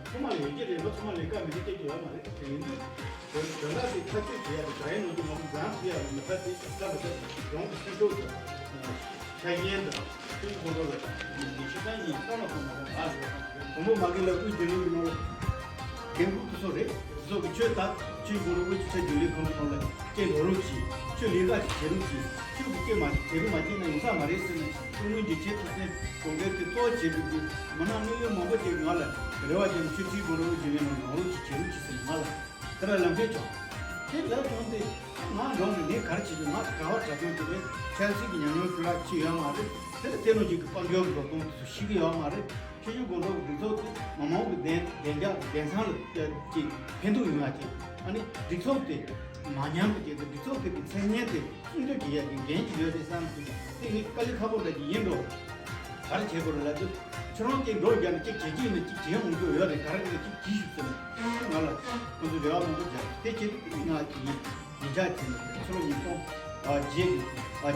ཚང་མ་ལ་ཡོད་ཀྱི་རེད། ལོ་ཚང་མ་ལས་ཀ་མི་དེ་སྐད་ཀྱི་ཡོད་མ་རེད། དེ་ཡིན་དུས་དོན་དག་དེ་ཐག་གཅོད་བྱེད་ཡ་དེ་དྲ་ཡའི་ནང་དུ་ང་ཚོ་འཛམ་བུ་གླིང་ལ་མི་ཁ་དེ་ད་ལྟ་མི་ཁ་ཡོངས་ཀྱི་སེམས་ཤུགས་དང་ཆ་རྐྱེན་དང་ཁྱོད་ཀྱི་ཁོང་ཁྲོ་ལ་ཉིན་ཕྱེད་ཀ་གཉིས་བཏང་ལ་ཁོ་མ་ཁོ་ང་ཟེར་བ་དང་བུ་མོ་མ་གི་ལ་དབུས་རྒྱུན་ལས་ཀྱི་ནང་ལ། འགན་འཁུར་དེ་ཚོ་རེད། དེ་ཚོ་གི་ཆོས་ད་ཆོས་སྒོ་ནས་དབུས་ཀྱི་ཆོས་རྒྱུན་ལས་ཁང་གི་ནང་ལ་སྐྱེལ་འགྲོ་རོགས་གྱིས། ཆོས་ལས་ཀ་ཅིག་བྱེད་རོགས་གྱིས། ཆོས་ཀྱི་སྐྱེལ་མ་བྱེད་རོགས་མ་བྱེད་ན་ཡོང་ས་མ་རེད་ཟེར་ནས་ཀྲུང་ལུགས་ཀྱི་ཆེས་མཐོ་ཤོས་གྲོང་ཁྱེར་དེ་གཙོ་བྱས་པའི་གི་མི་སྣ་དངོས་ཡོད་མང་པོ་ཅིག་ང་ལ་རེ་བ་བྱས་ནས་ཆོས་ཁྲིའི་སྒོ་ནས་དབུས་རྒྱུན་ལས་ནང་ཡོང་རོགས་གྱིས་བྱེད་རོགས་གྱིས་ཟེར་ནས་ང་ལ་དེ་ལ་ལམ་ཁྱེར་བྱུང་། དེ་ལབ་བྱུང་སྟེ་ང་འགྲོ་ནས་ངས་ག་རེ་བྱེད་དགོས། ང་ག་བ་དྲ་དོན་དེ་ལས་ཆབ་སྲིད་ཀྱི་ཉམས་མྱོང་ཤུགས་ལ་ཅི་ཡོད་མ་རེད། དེ་ལ་དེ་ནང་གཅིག་གི་དཔལ་འབྱོར་གྱི་འགྲོ་སྟངས་དེ་ཚོ་ཤེས་ཀྱི་ཡོད་མ་རེད། ཆོས་བརྒྱུད་དགོན་གྲོགས་ཀྱི་སྒྲིག་འཛུགས་དེ་མི་མང་གི་བདེ་བདེ་འཇགས་བདེ་ཐང་ལ་ཅིག་ཕན་ཐོགས་ཡོང་ཡ་ཅིག་ཨ་ནི་སྒྲིག་འཛུགས་དེ་མ་ཉམས་པ་ཅིག་དང་སྒྲིག་འཛུགས་དེ་གི་མཚན་སྙན་དེ་སྲུང་སྐྱོབ་བྱེད་ཡ་གི་འགན་ཅིག་ཡོད་རེད་བསམ་སོང་། དེ་ངས་དཀའ་ལས་ཁག་པོ་འདྲ་ཅིག་ཡིན་འགྲོ། ག་རེ་བྱེད་དགོས་རེད་ལབ་དུས་ཁྱོད་རང་གིས་འགྲོ་རྒྱག་ནས་ཅིག་བྱེད་ཀྱི་ཡིན་ན་ཅིག་བྱེད་འོང་རྒྱུ་ཡོད་རེད། ག་རེ་རེད་ཅིག་གྱིས་ཤིག་ཟེར་ནས་ང་ལ་ཁོང་ཚོས་རེ་བ་མང་པོ་བརྒྱབ། དེ་བྱེད་དུས་ང་གིས་ཡིན་ཆགས་བྱས་ནས་ཕྱི་ལོ་ཉིས་སྟོང་བརྒྱད་ཀྱི་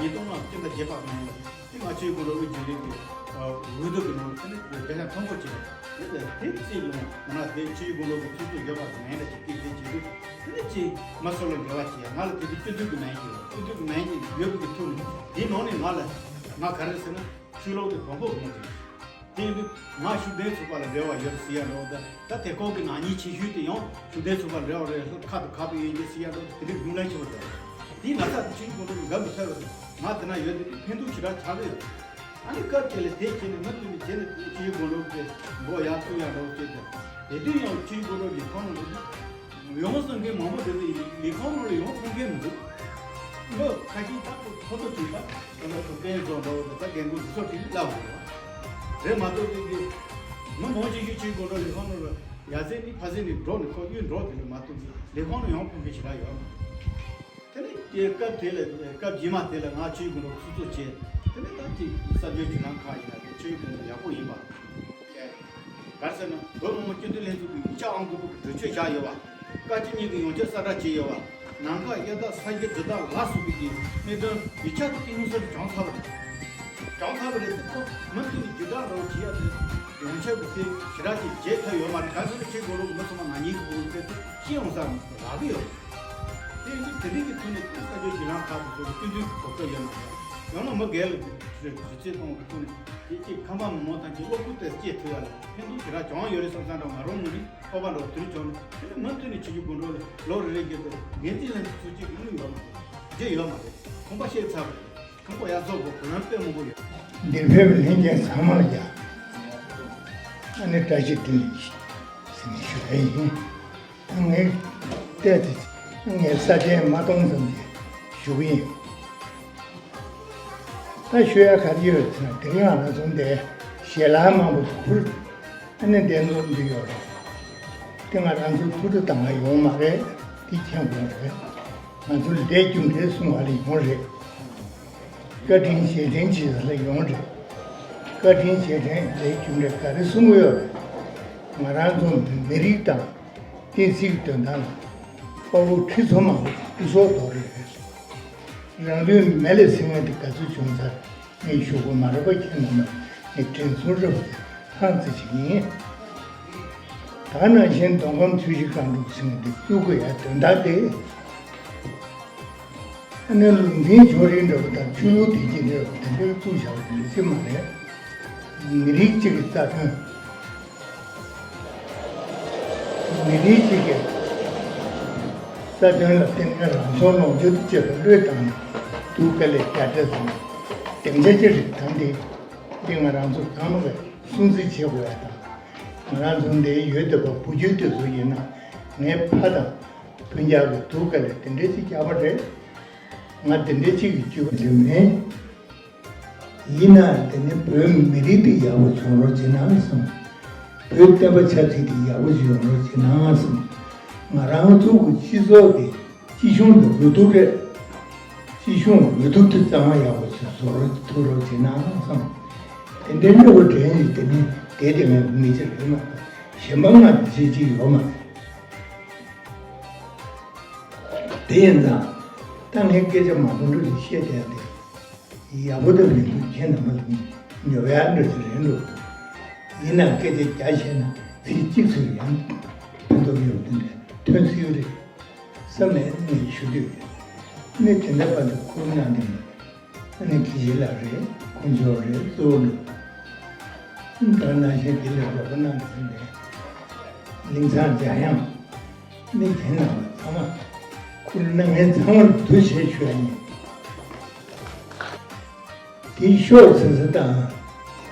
ཉིས་སྟོང་ལྔ་སྤྱི་ཟླ་བརྒྱད་པ་ནང་ལ། དེ་ང་ཆོས་སྒོ་ནས་དབུས་རྒྱུན་ལས་ཀྱི་འོས་བསྡུ་གི་ནང་ལ་དེ་ནི་བདེ་ཤ་མཐོན་པོ་བྱས། དེ་ལས་དེ་རྩིས་ལོང་ང་དེ་ཆོས་སྒོ་ནས་ཀྱི་ཚུགས་ཚུགས་ཡོད་པ་དང་མེད་ལ་ཅིག་སྐད་ཆ་བྱེད་དུས་དེ་ནི་ཅིག་མ་སོ་ལ་འགལ་བ་བྱས། ང་ལ་དེ་དུས་སྤྱི་འཐུས་ཀྱི་མིང་ཡོད། སྤྱི་འཐུས་ཀྱི་མིང་ཡོད་པའི་ཐོག་ནས་དེའི་ནང་ནས་ང་ལ་ང་ག་རེ་ཟེར་ན་ཆོས་ལུགས་དེ་བམ་པོ་མ་རེད། དེ་ཡིན་དུས་ང་ཤུགས་ལྡན་ཚོགས་པ་ལ་འབྲེལ་བ་ཡོད་ཟེར་ཡ་འདྲ་བོ་དང་། ད་དེ་སྐོར་གྱི་ནག་ཉེས་ཆེ་ཤོས་དེ་ཡང་ཤུགས་ལྡན་ཚོགས་པ་ལ་འབྲེལ་བ་རེད་ལྷོད་ཁ་དང་ཁ་པོ་ཡོད་ཀྱི་ཟེར་ཡ་འདྲ་བོ་དེ་འདྲའི་རྒྱུན་ལས་ཆེ་བ་རེད། དེའི་ན་ཚ་དེ་ཆོས་སྒོ་འགྲོ་གི་འགབ་མི་ཐར་བ་རེད། ང་དེ་ན་ཡོད་དེ་དེ་ཕན་ཐོགས་ཞེ་དྲག་ཆགས་ཀྱི་ཡོད། ཨ་ནི་སྐབས་དེ་ལ་དེ་བྱས་ནས་མུ་མཐུད་ནས་བྱས་ནས་དེ་ཆོས་སྒོ་འགྲོ་གི་མགོ་ཡར་བཙུགས་ཡ་འདྲ་བོ་བྱས་ཏེ། དེ་དུས་ཡང་ཆོས་སྒོ་འགྲོ་གི་ཁོང་རང་ཡོང་བསམ་མཁན་མང་པོ་དེ་ཚོ་ཡིན། ལས་ཁུངས་ནང་ལ་ཡོང་ཐུབ་མཁན་མི་འདུག་འདི་ཁ་ཤས་ད་ཁོ་ཁོ་ཚོ་གྲོས་པ་ད་ལྟ་ཁོ་པན་བཟོ་འདྲ་བོ་དང་ད་རྒན་རྒོན་འདི་ཚོ་གྲོས་བསླབ་དགོས་རེད། རེད་མ་གཏོགས་དེ་གི་མི་མང་ཆེ་ཤོས་ཆོས་སྒོ་འགྲོ་ལས་ཁུངས་ནང་ལ་ཡ་ཟེར་ནི་ཕ་ཟེར་ནི་འགྲོ་ནི་ཁོ་གཡུལ་འགྲོ་དེ་ལས་མ་གཏོགས་ལས་ཁུངས་ནང་ཡོང་ཐུབ་མཁན་ཞེ་དྲག་ཡོད་མ་རེད། དེ་ནས་སྐབས་དེ་ལ་སྐབས་རྗེས་མ་དེ་ལ་ང་ཆོས་སྒོ་འགྲོ་ཚུགས་གཙོ་བྱས། དེ་ནས་ད་ཅིག་གསར་འགྱུར་བརྒྱུད་ལམ་ཁག་ཡིན་ན་དེ་ཆོས་སྒོ་འགྲོ་ཡག་པོ་ཡིན་པ། ག་རེ་ཟེར་ན་བོད་མི་མང་སྤྱི་འཐུས་ལྷན་ཚོགས་ཀྱི་ཡིག་ཆ་ཨང་དགུ་པ་གི་གྲོས་ཆོད་བཞག་ཡོད་པ། བཀའ་སྤྱི་གཉིས་ཀྱི་ཡོངས་ཁྱབ་གསལ་བསྒྲགས་བྱས་ཡོད་པ། ནམ་མཁའ་གཡའ་དག་ས་གཞི་རྡུལ་དག་ལ་སོགས་པའི་གི་གནད་དོན་ཡིག་ཆ་དེ་མངོན་གསལ་དུ་བྱུང་ཚར་བ་རེད། བྱུང་ཚར་བ་རེད་དེ་ཁོ་མུ་མཐུད་ནས་བརྒྱུད་བསྒྲགས་འདྲ་བོ་བྱེད་ཡ་དེ་ཡོངས་ཁྱབ་ཀྱི་དེ་ཞེ་དྲག་ཅིག་བྱེད་ཐུབ་ཡོད་མ་རེད། ག་རེ་ཟེར་ན་ཆོས་སྒོ་འགྲོ་གི་མི་ཚང་མ་ནག་ཉེས་ཀྱི་སྒོ་ནས་དེ་ཤེས་འོང་ས་རག་གི་ཡོད་རེད། དེ་ཡིན་དུས་དེ་རིང་གི་ཐོག་ནས་དེ་གསར་འགྱུར་བརྒྱུད་ལམ་ཁག་ཏུ་བཟོ་བའི་སྤྱི་འཐུས་ཀྱི་གོ་སྐབས་ཡོད་མ་རེད། ཡང་ན་མི་སྒེར་ལ་དེ་དུས་ཚོད་གཏོང་བའི་ཐོག་ནས་དེ་གཅིག་ཁམས་པ་མི་མང་ཐམས་ཅད་བློ་ཁུག་སྟེ་སྐྱེས་ཐུབ་ཡ་ལ་ཕན་ཐོགས་ཞེ་དྲག་བྱུང་ཡོད་རེད་བསམ་བསམ་འདྲ་ང་རང་ངོས་ནས་སྤོབས་པ་འདྲ་བོ་དེ་རིང་བྱུང་ནས་དེ་ནས་མུ་མཐུད་ནས་བྱེད་རྒྱུ་དགོས་འགྲོ་ལ་ལོ་རེ་རེ་བརྒྱུད་དུ་འགན་འཛིན་ལྷན་ཚོགས་ཚུགས་རྒྱུ་དངུལ་ཡོད་མ་རེད། རྒྱུ་ཡོད་མ་རེད། ཁང་པ་བཤད་ཚར་བ་རེད། ཁང་པ་ཡར་བཟོ་དགོས་གོ་ལམ་དཔེ་མང་པོ་ཡོད། འདིར་ཕེབས་པའི་ལྷན་རྒྱས་ཚང་མ་ལ་ཡ། ཨ་ནི་བཀྲ་ཤིས་བདེ་ལེགས་ཞུ་ཞུ་ཡ་ཡིན། ངས་བལྟས་ཏེ་ངས་ས་ཆེན་མ་གཏོང་ཙམ་གྱིས་ཞུ་གི་ཡིན། ད་ཞུ་ཡ་ག་རེ་ཡོད་ཟེར་ན་དེ་རིང་ང་རང་ཚོ་འདིར་ཞལ་ལག་མང་པོ་ཁུར། ཨ་ནི་འདིར་འཛོམས་འདི་ཡོད་རེད། དེ་ང་རང་ཚོ་ཐུགས་སྤྲོ་དང་ང་ཡོང་མ་རེད། དེ་མཁྱེན་དགོས་རེད། ང་ཚོ་ལས་རྒྱུ་འབྲས་གསུང་བ་ལ་ཡོང་རེད། བཀའ་དྲིན་རྗེས་དྲན་བྱེད་ས་ལ་ཡོང་རེད། བཀའ་དྲིན་རྗེས་དྲན་ལས་རྒྱུ་འབྲས་ག་རེ་གསུང་གི་ཡོད་རེད། ང་རང་ཚོ་མི་རིགས་དང་བསྟན་སྲིད་ཀྱི་དོན་དག་ལ་དཔའ་བོ་ཁྲི་ཚོ་མང་པོ་སྐུ་སྲོག་དོར་རེད། རང་ལུས་མེ་ལ་སྲེག་མཁན་དེ་ག་ཚོད་བྱུང་ཚར་ངས་ཞུ་དགོས་མ་རེད་པ། ཁྱེད་རྣམ་པ་ངས་དྲན་གསོ་རེ་བ་དེ་ཧང་ཙི་ཞིག་ཡིན། ད་ནང་བཞིན་མདོ་ཁམས་ཆུ་བཞི་སྒང་དྲུག་ཟེར་མཁན་དེ་བཙུགས་དགོས་ཡ་དོན་དག་དེ། ཨ་ནི་ལུང་བསྟན་ཕྱོགས་རིས་འདྲ་པོ་དང་ཆོས་ལུགས་བདེ་སྐྱིད་འདྲ་པོ་དེ་འདྲ་བཙུགས་བཞག་པ་དེ་འདྲ་ཅིག་མ་རེད། མི་རིགས་གཅིག་གི་རྩ་དོན། མི་རིགས་གཅིག་གི་རྩ་དོན་ལ་བརྟེན་ནས་རང་སྲོག་ལོངས་སྤྱོད་དུ་སྤྱོད་པའི་བློས་བཏང་ནས་སྡུག་དཀའ་ལས་རྒྱག་འདྲ་བཟོ་ན་སྡིངས་ཆ་ཅི་རེད། ད་འདི་འདི་ང་རང་ཚོ་ཚང་མ་གིས་སྲུང་བརྩི་བྱེད་དགོས་ཡ་དང་། ང་རང་ཚོ་འདིར་ཡོད་བསྡད་པ་བུ་རྒྱུད་དེ་ཚོ་ཡིན་ན་ངའི་ཕ་དང་སྤུན་ཀྱག་གི་སྡུག་དཀའ་ལས་དེ་འདྲ་ཅིག་བརྒྱབ་པ་རེད། ང་དེ་འདྲ་ཅིག་གི་སྤྱོད་པ་འདི་མིན། ཡིན་ནའང་དེ་ནི་བོད་མི་རིགས་འདི་ཡག་པོ་བྱུང་རོགས་བྱེད་ན་བསམ། བོད་བསྟན་པ་ཆབ་སྲིད་འདི་ཡག་པོ་ཞིག་ཡོང་རོགས་བྱེད་ན་བསམ། ང་རང་ཚོ་གི་སྤྱི་ཚོགས་དེ་སྤྱི་གཞུང་དུ་འགྲོ་ཐུབ་རེད། སྤྱི་གཞུང་འགྲོ་ཐུབ་དུས་ཙམ་ཡག་པོ་ཞིག་བཟོ་རོགས་ཐུབ་རོགས་བྱེད་ན་བསམ། དེ་འདྲའི་གནོད་པ་འདྲེན་ཡོད་དེ་ནི་དེ་དེ་ངས་མི་བྱེད་རེད་མ་གཏོགས་གཞན་པ་ང་བྱེད་ཀྱི་ཡོད་མ་རེད། དེ་ཡིན་ཙང་། ད་ངས་སྐད་ཆ་མང་པོ་འགྲོ་ཞིག་བཤད་བསྡད་དེ། ཡག་པོ་དང་མི་འདུག་ཁྱེད་རྣམ་པ་ལ་ཉོབ་ཡག་འདྲ་ཞིག་རེད་འགྲོ། ཡིན་ནའང་སྐད་ཆ་རྒྱ་བཤད་ན་ཚིག་གཅིག་ཚོད་ཡང་ཕན་ཐོགས་ཡོད་པ་འདི་འདྲ་ཐོན་སྲིད་རེད་བསམ་ནས་ངས་ཞུ་འདོད་ཡོད། ནས་དེ་འདྲ་བར་དུ་ཁུར་གནང་དེ་མ་རེད། ཨ་ནི་དགེ་བཤེས་ལགས་རེད། དཀོན་མཆོག་རེད། གཙོ་བོ་རེད། ད་ནང་བཞིན་དེ་ལས་རོགས་པ་གནང་དེ་འདྲ་གླིང་ཚང་འཇམ་དབྱངས། ནི་དེ་རྣམས་ཚང་མ་ཁུར་གནང་མཁན་ཚང་མར་འདུ་བྱེད་ཞུ་ཡ་ཡིན། དེའི་ཤོག་ཟེར་ས་དང་།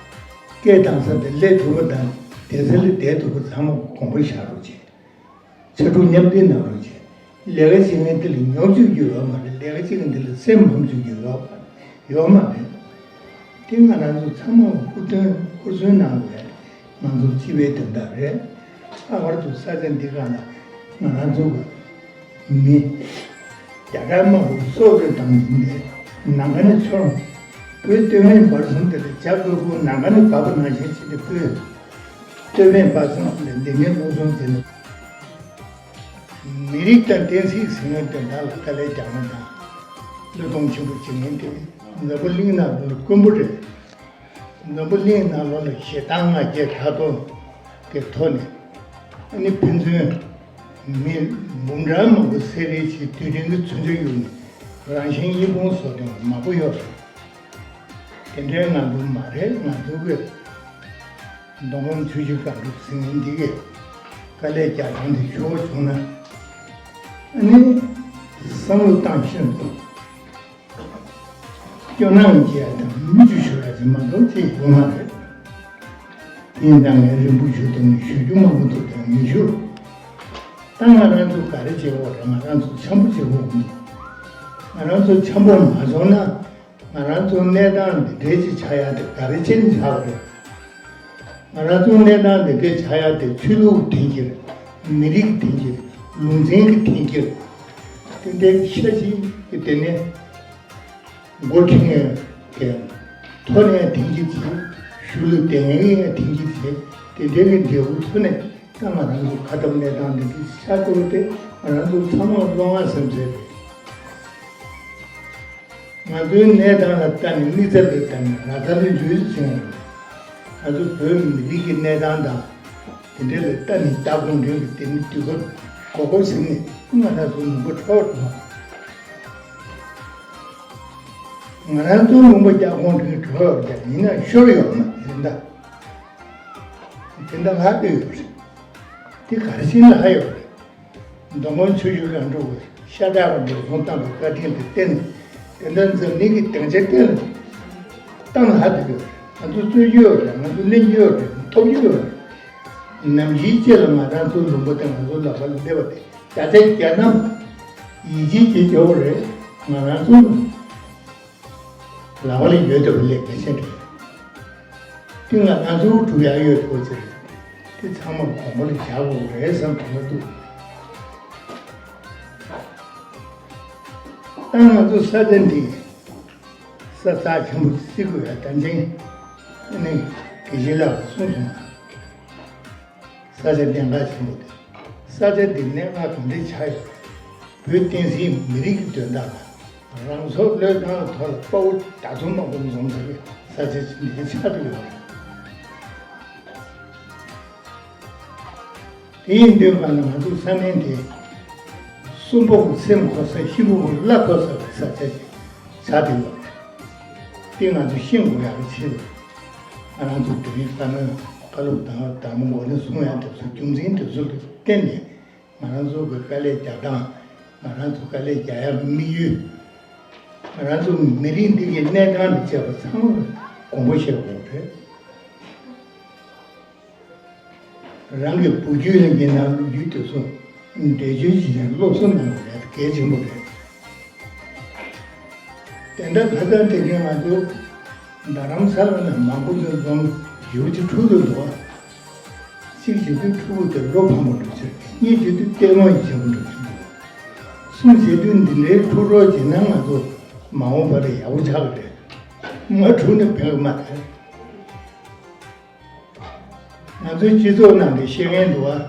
སྐད་བཏང་ས་དེ་སླེབས་ཐུབ་པ་དང་བསྡད་ས་ལ་བསྡད་ཐུབ་པ་ཚང་མ་དགོངས་པ་བཞག་རོགས་བྱེད། ཕྱར་གྲུ་མཉམ་འདེགས་གནང་རོགས་བྱེད། ལས་ཀ་བྱེད་མཁན་དེ་ལ་ཉོབ་བཅུག་རྒྱུ་ཡོད་མ་རེད། ལས་ཀ་བྱེད་མཁན་དེ་ལ་སེམས་ཕམ་བཅུག་རྒྱུ་ཡོད་མ་རེད། ཡོད་མ་རེད། དེ་ང་རང་ཚོ་ཚང་མ་ཧུར་བརྩོན་ཧུར་བརྩོན་གནང་དགོས། ང་ཚོ་སྤྱི་པའི་དོན་དག་རེད། ལྷག་པར་དུ་ས་ཆ་འདི་སྒང་ལ་ང་རང་ཚོ་གི་མི་རྒྱ་གར་དམག་དཔུང་སྲོག་བློས་བཏང་ཡིན་པས་ནམ་མཁའ་ནས་འཕྱོར། བོད་སྟོད་སྨད་བར་གསུམ་དེ་ལ་ཇ་བཀོད་པོ་ནམ་མཁའ་ནས་བབས་པ་ནང་བཞིན་བྱས་ཏེ་བོད་སྟོད་སྨད་བར་གསུམ་ལ་འདི་ནས་སློབ་སྦྱོང་བྱས་ནས། མི་རིགས་དང་བསྟན་སྲིད་ཟེར་མཁན་དོན་དག་ལ་དཀའ་ལས་རྒྱག་མཁན་དང་བློས་གཏོང་ཆེན་པོ་བྱེད་མཁན་དེ་འཛམ་བུ་གླིང་ནང་ལོགས་ལ་དཀོན་པོ་རེད། འཛམ་བུ་གླིང་ནང་ལོགས་ལ་ཞེ་སྡང་ང་རྒྱལ་དྲག་པོ་གི་ཐོག་ནས་ཨ་ནི་ཕན་ཚུན་མི་འབུམ་ཕྲག་མང་པོ་བསད་རེས་བྱས་དུས་དྲན་གྱི་མཚོན་ཆ་གཡུགས་ནས་རང་གཞན་གཉིས་ཕུང་བཟོ་མཁན་མང་པོ་ཡོད་རེད། དེ་འདྲའི་ང་ཚོ་མ་རེད། ང་ཚོ་གི་མདོ་ཁམས་ཆུ་བཞི་སྒང་དྲུག་ཟེར་མཁན་འདི་གས་དཀའ་ལས་རྒྱག་སྟངས་དེ་ཞུ་བ་བྱུང་ན། ཨ་ནི་བསམ་བློ་བཏང་ཤེས་འདུག་སྐྱོ་སྣང་སྐྱེ་ཡ་དང་མིག་ཆུ་ཤོར་ཡ་ཅིག་མ་གཏོགས་ཅིག་ཡོད་མ་རེད། དེ་ཡིན་ཙང་ངས་རིང་པོ་ཞུ་དང་ཞུ་རྒྱུ་མང་པོ་འདུག་དང་མི་ཞུ། ད་ང་རང་ཚོ་ག་རེ་བྱེད་དགོས་རེད། ང་རང་ཚོ་འཆམ་པོ་བྱེད་དགོས་འདུག་ང་རང་ཚོ་འཆམ་པོ་མ་བྱུང་ན། ང་རང་ཚོ་གནས་སྟངས་འདི་འདྲའི་ཅིག་ཆགས་ཡ་དེ་ག་རེ་བྱས་ནས་ཆགས་པ་རེད། ང་རང་ཚོ་གནས་སྟངས་འདི་འདྲའི་ཆགས་ཡ་དེ་ཆོས་ལུགས་འཐེན་འཁྱེར། མི་རིགས་འཐེན་འཁྱེར། ལུང་ཚན་གྱི་འཐེན་འཁྱེར། དེ་འདྲའི་ཤ་ཞིག་གི་དེ་ནས་འགོ་ཁྲིད་མཁན་གྱི་ཐོག་ནས་འཐེན་འཁྱེར་བྱས། གཞུང་ལ་དེ་ངན་གྱི་འཐེན་འཁྱེར་བྱས། དེ་འདྲའི་གི་འབྲས་བུ་ཐོག་ནས། ད་ང་རང་ཚོ་ཁ་འཐབ་གནས་སྟངས་འདི་འདྲ་ཆགས་འགྲོ་དེ་ང་རང་ཚོ་ཚང་མ་བློ་ངན་སེམས་འཚབ་རེད། ང་ཚོའི་གནས་སྟངས་ལ་ལྟ་ནས་མིག་རྩ་ལ་ལྟ་ནས་ར་ས་ལ་འཇུས་སུ་ཕྱིན་ཡོད། ང་ཚོ་བོད་མི་རིགས་ཀྱི་གནས་སྟངས་དང་དེ་འདྲ་ལ་ལྟ་ནས་རྒྱ་གུང་ཁྲན་གྱི་དེ་ནི་དུས་སྐབས་གོ་སྐབས་ཟིན་ནས་ང་རང་ཚོ་ལུང་པ་འཕྲོག་འགྲོ། ང་རང་ཚོ་ལུང་པ་རྒྱ་གུང་ཁྲན་གྱིས་འཕྲོག་ཡོད་ཀྱང་ཡིན་ན་ཤོར་ཡོད་མ་རེད་ད། དེ་འདྲ་ལྷག་གི་ཡོད་རེད། དེ་ག་རེ་བྱས་ནས་ལྷག་ཡོད་རེད། མདོ་ཁམས་ཆུ་བཞི་སྒང་དྲུག་གི་ཤ་སྟག་གི་འགྲོ་སོང་བཏང་བའི་བཀའ་དྲིན་དེ་བརྟེན་ནས་དེ་འདྲ་འཛམ་གླིང་གི་སྡིངས་ཆ་སྟེང་ལ་བཏང་ལྷག་ཐུབ་ཡོད་རེད། ང་ཚོ་རྩོད་རྒྱུ་ཡོད་རེད། ང་ཚོ་ལེན་རྒྱུ་ཡོད་རེད། ཐོབ་རྒྱུ་ཡོད་རེད། ནམ་ཞིག་ཅིག་ལ་ང་རང་ཚོའི་ལུང་པ་དེ་ང་ཚོའི་ལག་པ་ལ་སླེབས་པ་དེ་བརྒྱ་ཆ་བརྒྱ་ནམ་ཡིད་ཆེས་བྱེད་རྒྱུ་རེད། ང་རང་ཚོ་ལག་པ་ལ་ཡོད་བསྡད་པ་ལས་གལ་ཆེན་རེད། དེ་ང་རང་ཚོ་སྒྲུབ་ཡག་ཡོད་ཐུབ་ཚེ་རེད། དེ་ཚང་མ་དགོངས་པ་ལ་བཞག་དགོས་རེད་བསམ་དྲན་གྱི་འདུག་ད་ང་ཚོ་ས་ཆ་འདི་ས་རྩ་ཆེན་པོ་བརྩི་དགོས་ཡ་དམ་ཅན་ནི་དགེ་བཤེས་ལགས་གསུངས་སོང་ང་། ས་ཆ་གནད་འགག་ཆེན་པོ་དེ། ས་ཆ་འདི་གནད་འགག་གང་འདྲ་ཆགས་ཡོད་རེད། བོད་བསྟན་སྲིད་མི་རིགས་ཀྱི་དོན་དག་ལ་རང་སྲོག་བློས་བཏང་ཐོག་ལ་དཔའ་བོ་དྲག་རྩུབ་མང་པོ་འཛོམས་ས་གི་ས་ཆ་ཅིག་འདི་ཆགས་ཀྱི་ཡོད་རེད། དེ་ཡིན་དུས་གང་ལ་ང་ཚོ་ས་གནས་དེ་གསོན་པོ་གི་སེམས་འཁོར་ས། ཤི་བོ་གི་བླ་འཁོར་ས་གི་ས་ཆ་ཅིག་ཆགས་བསྡད་ཡོད་རེད། དེ་ང་ཚོས་ཤེས་དགོས་ཡག་གི་ཆེད་དུ་ང་རང་ཚོ་དེ་རིང་བཀའ་བློན་བཀའ་སློབ་དང་དང་པོ་འགོ་ནས་གསུང་ཡག་དེ་ཚོ་རྒྱུ་མཚན་དེ་ཚོ་ལ་བརྟེན་ནས་ང་རང་ཚོ་གི་དཀའ་ལས་རྒྱག་སྟངས། ང་རང་ཚོ་དཀའ་ལས་རྒྱག་ཡག་གི་དམིགས་ཡུལ། ང་རང་ཚོ་མི་རིགས་འདི་གི་གནས་སྟངས་དང་བཅས་པ་ཚང་མ་དགོངས་པ་བཞེས་དགོས་རེད། རང་གི་བུ་རྒྱུད་ལ་ཉེ་ན་ལོ་རྒྱུས་དེ་ཚོ་འགྲེལ་བརྗོད་བྱེད་ཀྱང་སློབ་གསོ་གནང་བ་རེད། གལ་ཆེན་པོ་རེད། དེ་འདྲ་ཁ་སང་དེ་རིང་ང་ཚོ་རྡ་རམ་ས་ལ་ནས་མང་པོ་ཅིག་འཛོམས་ཡོད་ཀྱི་འཁྲུག་འདུག་འདུག་བ། གཅིག་བྱེད་དུས་ཕྲུ་གུ་དེ་བློ་ཕམ་པོ་འགྲོ་ཕྱིར། གཉིས་བྱེད་དུས་ལྟད་མོ་ཡི་བྱེད་པོ་འགྲོ་ཕྱིར། གསུམ་བྱེད་དུས་འདི་འདྲའི་ཕྲུ་གུ་བྱེད་ན་ང་ཚོ་མ་འོངས་པ་ལ་ཡག་པོ་ཆགས་པ་རེད། མ་འཁྲུག་ན་ཕན་གི་མ་རེད། ང་ཚོའི་སྤྱི་ཚོགས་ནང་གི་བཤད་མཁན་འདུག་བ།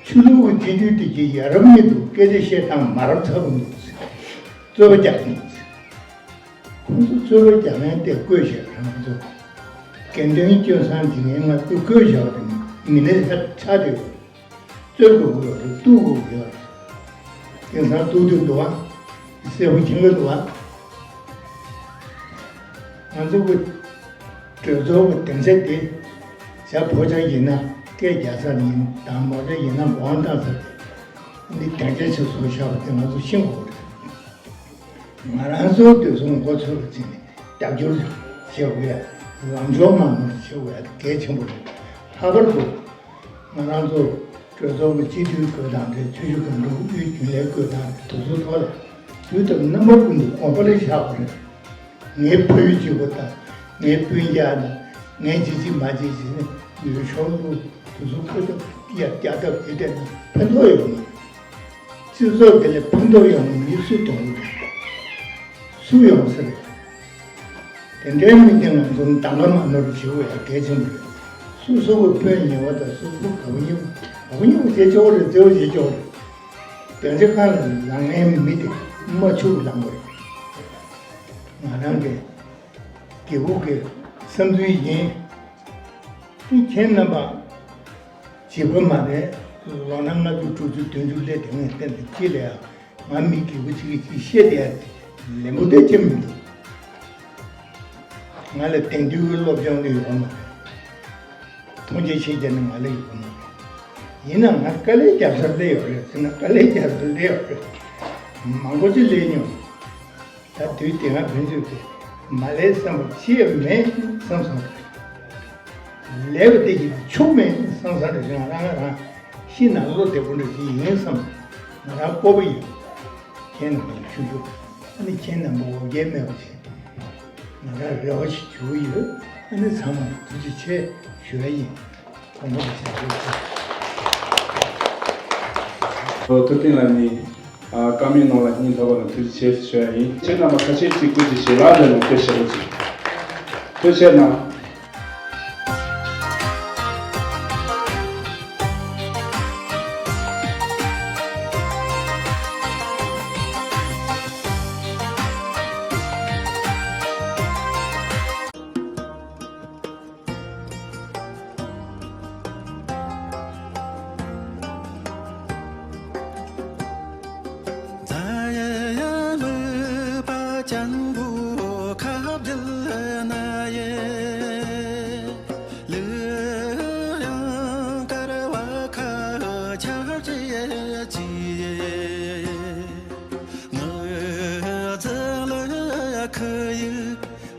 ཆོས་ལུགས་ཀྱི་སྤྱི་འཐུས་དེ་གྱིས་ཡ་རབས་མི་འདུག་སྐད་ཆ་བཤད་སྟངས་མ་རབས་ཚ་པོ་འདུག་རྩོད་པ་རྒྱག་གི་འདུག་ཁོང་ཚོ་རྩོད་པ་རྒྱག་མཁན་དེ་བསྐོས་བཞག་རང་ཚོ་དགེ་འདུན་སྐྱོན་སང་དེ་ངས་ང་ཚོ་བསྐོས་བཞག་པ་དེ་མི་སྣ་ཆགས་བསྡད་ཡོད། རྩོད་དགོས་ཀྱི་ཡོད་རེད། གཏུག་དགོས་ཀྱི་ཡོད་རེད། དེང་སང་གཏུག་དུས་འདུག་བ། གསལ་པོ་མཁྱེན་གྱི་འདུག་བ། ང་ཚོ་གི་གྲོས་ཚོགས་ཀྱི་སྡིངས་ཆ་དེ་བྱ་ཕོ་བྱ་ཡིན་ན་སྐད་རྒྱག་ས་ཡིན་དང་མོ་བྱ་ཡིན་ན་འབོང་བཏང་ས་དེ་འདི་སྡིངས་ཆ་ཞིག་བཟོ་བཞག་པ་དེ་ང་ཚོ་ཤེས་དགོས་རེད། ང་རང་ཚོའི་དུས་སུ་མགོ་ཚོས་པ་ཅིག་ནས་རྒྱབ་སྐྱོར་བྱེད་དགོས་ཡ། ལངས་ཕྱོགས་མང་མོ་བྱེད་དགོས་ཡ་དེ་གལ་ཆེན་པོ་རེད། ལྷག་པར་དུ་ང་རང་ཚོ་གྲོས་ཚོགས་ཀྱི་སྤྱི་འཐུས་བསྐོས་དང་རེད། ཆུ་བཞི་སྒང་དྲུག་དབུས་རྒྱུན་ལས་བསྐོས་དང་རེད། དེ་ཚོའི་ཐོག་ལ་དུས་དང་རྣམ་པ་ཀུན་ཏུ་དགོངས་པ་ལ་བཞག་དགོས་རེད། ངའི་ཕ་ཡུལ་གཅིག་པོ་དང་། ངའི་སྤུན་ཀྱག་དང་། ངའི་ཅི་བྱེད་མ་བྱེད་ཟེར་ནས་ཡུལ་ཤོར་འདུག་དེ་ཚོ་ཁོ་ཚོ་ཡར་བཀྱག་ཐབས་བྱེད་བསྡད་ན་ཕན་ཐོགས་ཡོད་མ་རེད། སྤྱི་ཚོགས་དེ་ལ་ཕན་ཐོགས་ཡོང་མི་སུ་གཏོང་གི་རེད། སུ་ཡོང་ས་རེད། དེ་འདྲའི་མི་དེ་ང་ཚོ་གདམ་ག་མ་ནོར་བྱེད་དགོས་ཡ་གལ་ཆེན་པོ་རེད། སོ་སོ་གི་དཔོན་ཉེ་བ་དང་སོ་སོ་ག་བ་ཉེ་བ་ག་བ་ཉེ་བ་བྱེད་ཆོག་རེད། བརྩེ་བ་བྱེད་ཆོག་རེད། དོན་ཆ་ཁ་ལ་ལངས་མཁན་མི་དེ་མ་ཆུ་ལངས་པ་རེད། ང་རང་གི་རྒྱལ་པོ་གི་བསམ་ཚུལ་ཡིན། ཁྱེད་རྣམ་པ་བྱིས་པ་མ་རེད། ལོ་ན་ལྔ་བཅུ་དྲུག་ཅུ་བདུན་ཅུ་སླེབས་དེ་ངས་བསྟན་ཏེ་ཅི་ལས་ང་མི་རྒན་པོ་ཅིག་གིས་ཅིག་བཤད་བསྡད་ཡ་དེ་ལན་པོ་བསྡད་ཀྱི་མི་འདུག་ང་ལ་དེང་དུས་ཀྱི་སློབ་སྦྱོང་ནི་ཡོད་མ་རེད། མཐོང་ཆེན་ཆེ་རྒྱ་ནི་ང་ལ་ཡོད་མ་རེད། ཡིན་ན་ང་དཀའ་ལས་རྒྱབ་སར་སླེབས་ཡོད་རེད་ཟེར་ན་དཀའ་ལས་རྒྱབ་སར་སླེབས་ཡོད་རེད། མང་པོ་ཅིག་སླེབས་མྱོང་། ད་དུས་དེ་སྔ་བོད་ཆོས་ཀྱི་མ་ལས་བསམ་པ་ཅི་ཡང་མེད་བསམ་སོང་། ལས་པ་དེ་ཡིན་ཆོག་མེད་བསམ་ས་རེ་རང་རང་རང་ཤི་ན་བློ་བདེ་པོ་འདྲ་ཞིག་ཡིན་བསམ། ང་རང་སྤོབས་པ་ཡོད། ཁྱེད་རྣམ་པ་ལ་ཞུ་རྒྱུ། ཨ་ནི་ཁྱེད་རྣམ་པ་འོ་བརྒྱལ་མེད་པ་ཞིག་ང་རང་རེ་བ་ཞིག་ཞུ་གི་ཡོད། ཨ་ནི་ཚང་མ་ཐུགས་རྗེ་ཆེ་ཞུ་ཡ་ཡིན། དགོངས་པ་ཞུ་ཡ་ཡིན། ཐུབ་བསྟན་ལགས་ནི། ཨ། བཀའ་མོལ་གནང་ལ་སྙིང་ཐག་པ་ནས་ཐུགས་རྗེ་ཆེ་ཞུ་ཡ་ཡིན། ཁྱེད་རྣམ་པ་ཁ་ཤས་ཅིག་སྐུ་མཁྱེན་ཞལ་ལག་ལ་ལུང་བསྟན་ཞེ་པོ་ཅིག་ཐུགས་རྗེ་གནང་།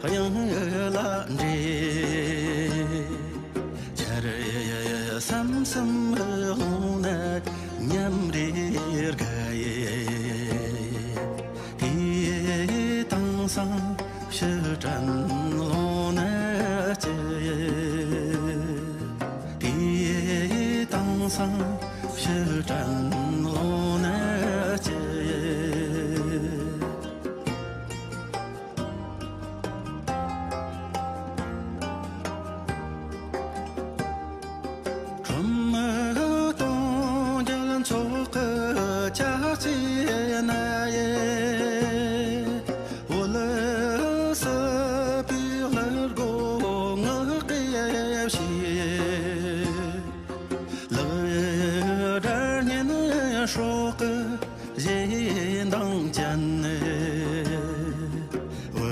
དབྱངས་ལ་འདྲེས། ཆར་སིམ་སིམ་ལྷུང་ན་ཉམས་རེ་དགའ་ཡི། དེ་དེང་སང་ཕྱི་དྲན་ལོང་ན་ཅི། དེ་དེང་སང་ཕྱི་དྲན་ལོང་ན་ཅི། ཁྲོམ་གཏོང་རྒྱལ་ཚོགས་ཀྱི་ཆ་རྐྱེན་ན་ཡེ། འོད་ཟེར་པའི་ལྷ་སྒོ་ངག་གི་ཕྱེ། ལག་སྒྲ་སྙན་སྲོག་གི་གཞས་མདངས་ཅན། བུ་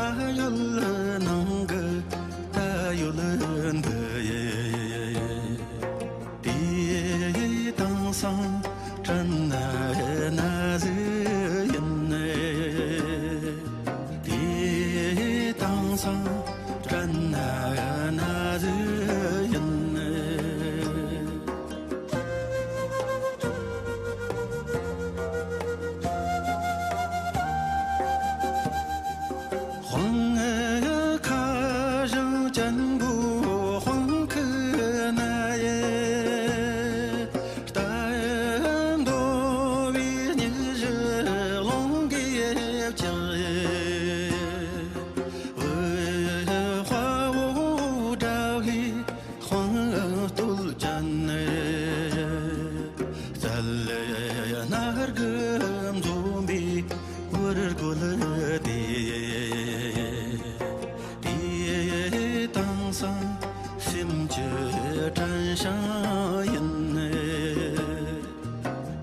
ཨ་ཡོད་ནང་གི་ད་ཡོད་འདི་ཡེ། དེ་དེང་སང་དྲན་ན་ན་ཟིག་ཡིན། དེ་དེང་སང་དྲན་ན་ན་ཟིག་ཡིན། དབང་ཁ་བཞེངས་ཅན་པོ་དབང་ཁུག་ན་ ལུ་དེ། དེ་དེང་སང་སེམས་ཀྱི་དྲན་བྱང་ཡིན།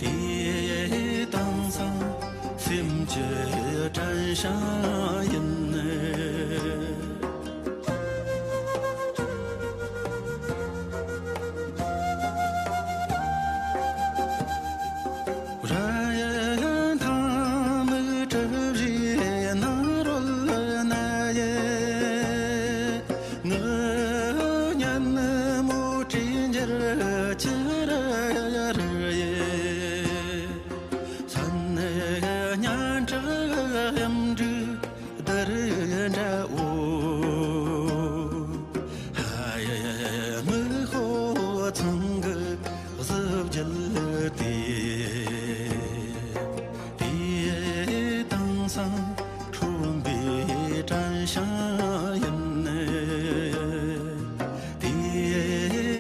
དེ་དེང་སང་སེམས་ཀྱི་དྲན་བྱང་ཡིན། ར་ཡ་ཐང་མིག་གྲུ་བཞིའི་ནང་རོལ་ན་ཡེ། ངུ་ཉན་མོ་དྲིན་འཇལ་ཅི་ར་ཡ་ར་ཡེ། མཚན་སྙན་གྲགས་གཡམ་འབྲུག་དར་འདྲ་བོ། ཧ་ཡ་མི་ཧོ་ཚང་གི་གཟི་བརྗིད་དེ། དེ་དེང་སང་ཁྲོན་པའི་དྲན་བྱང་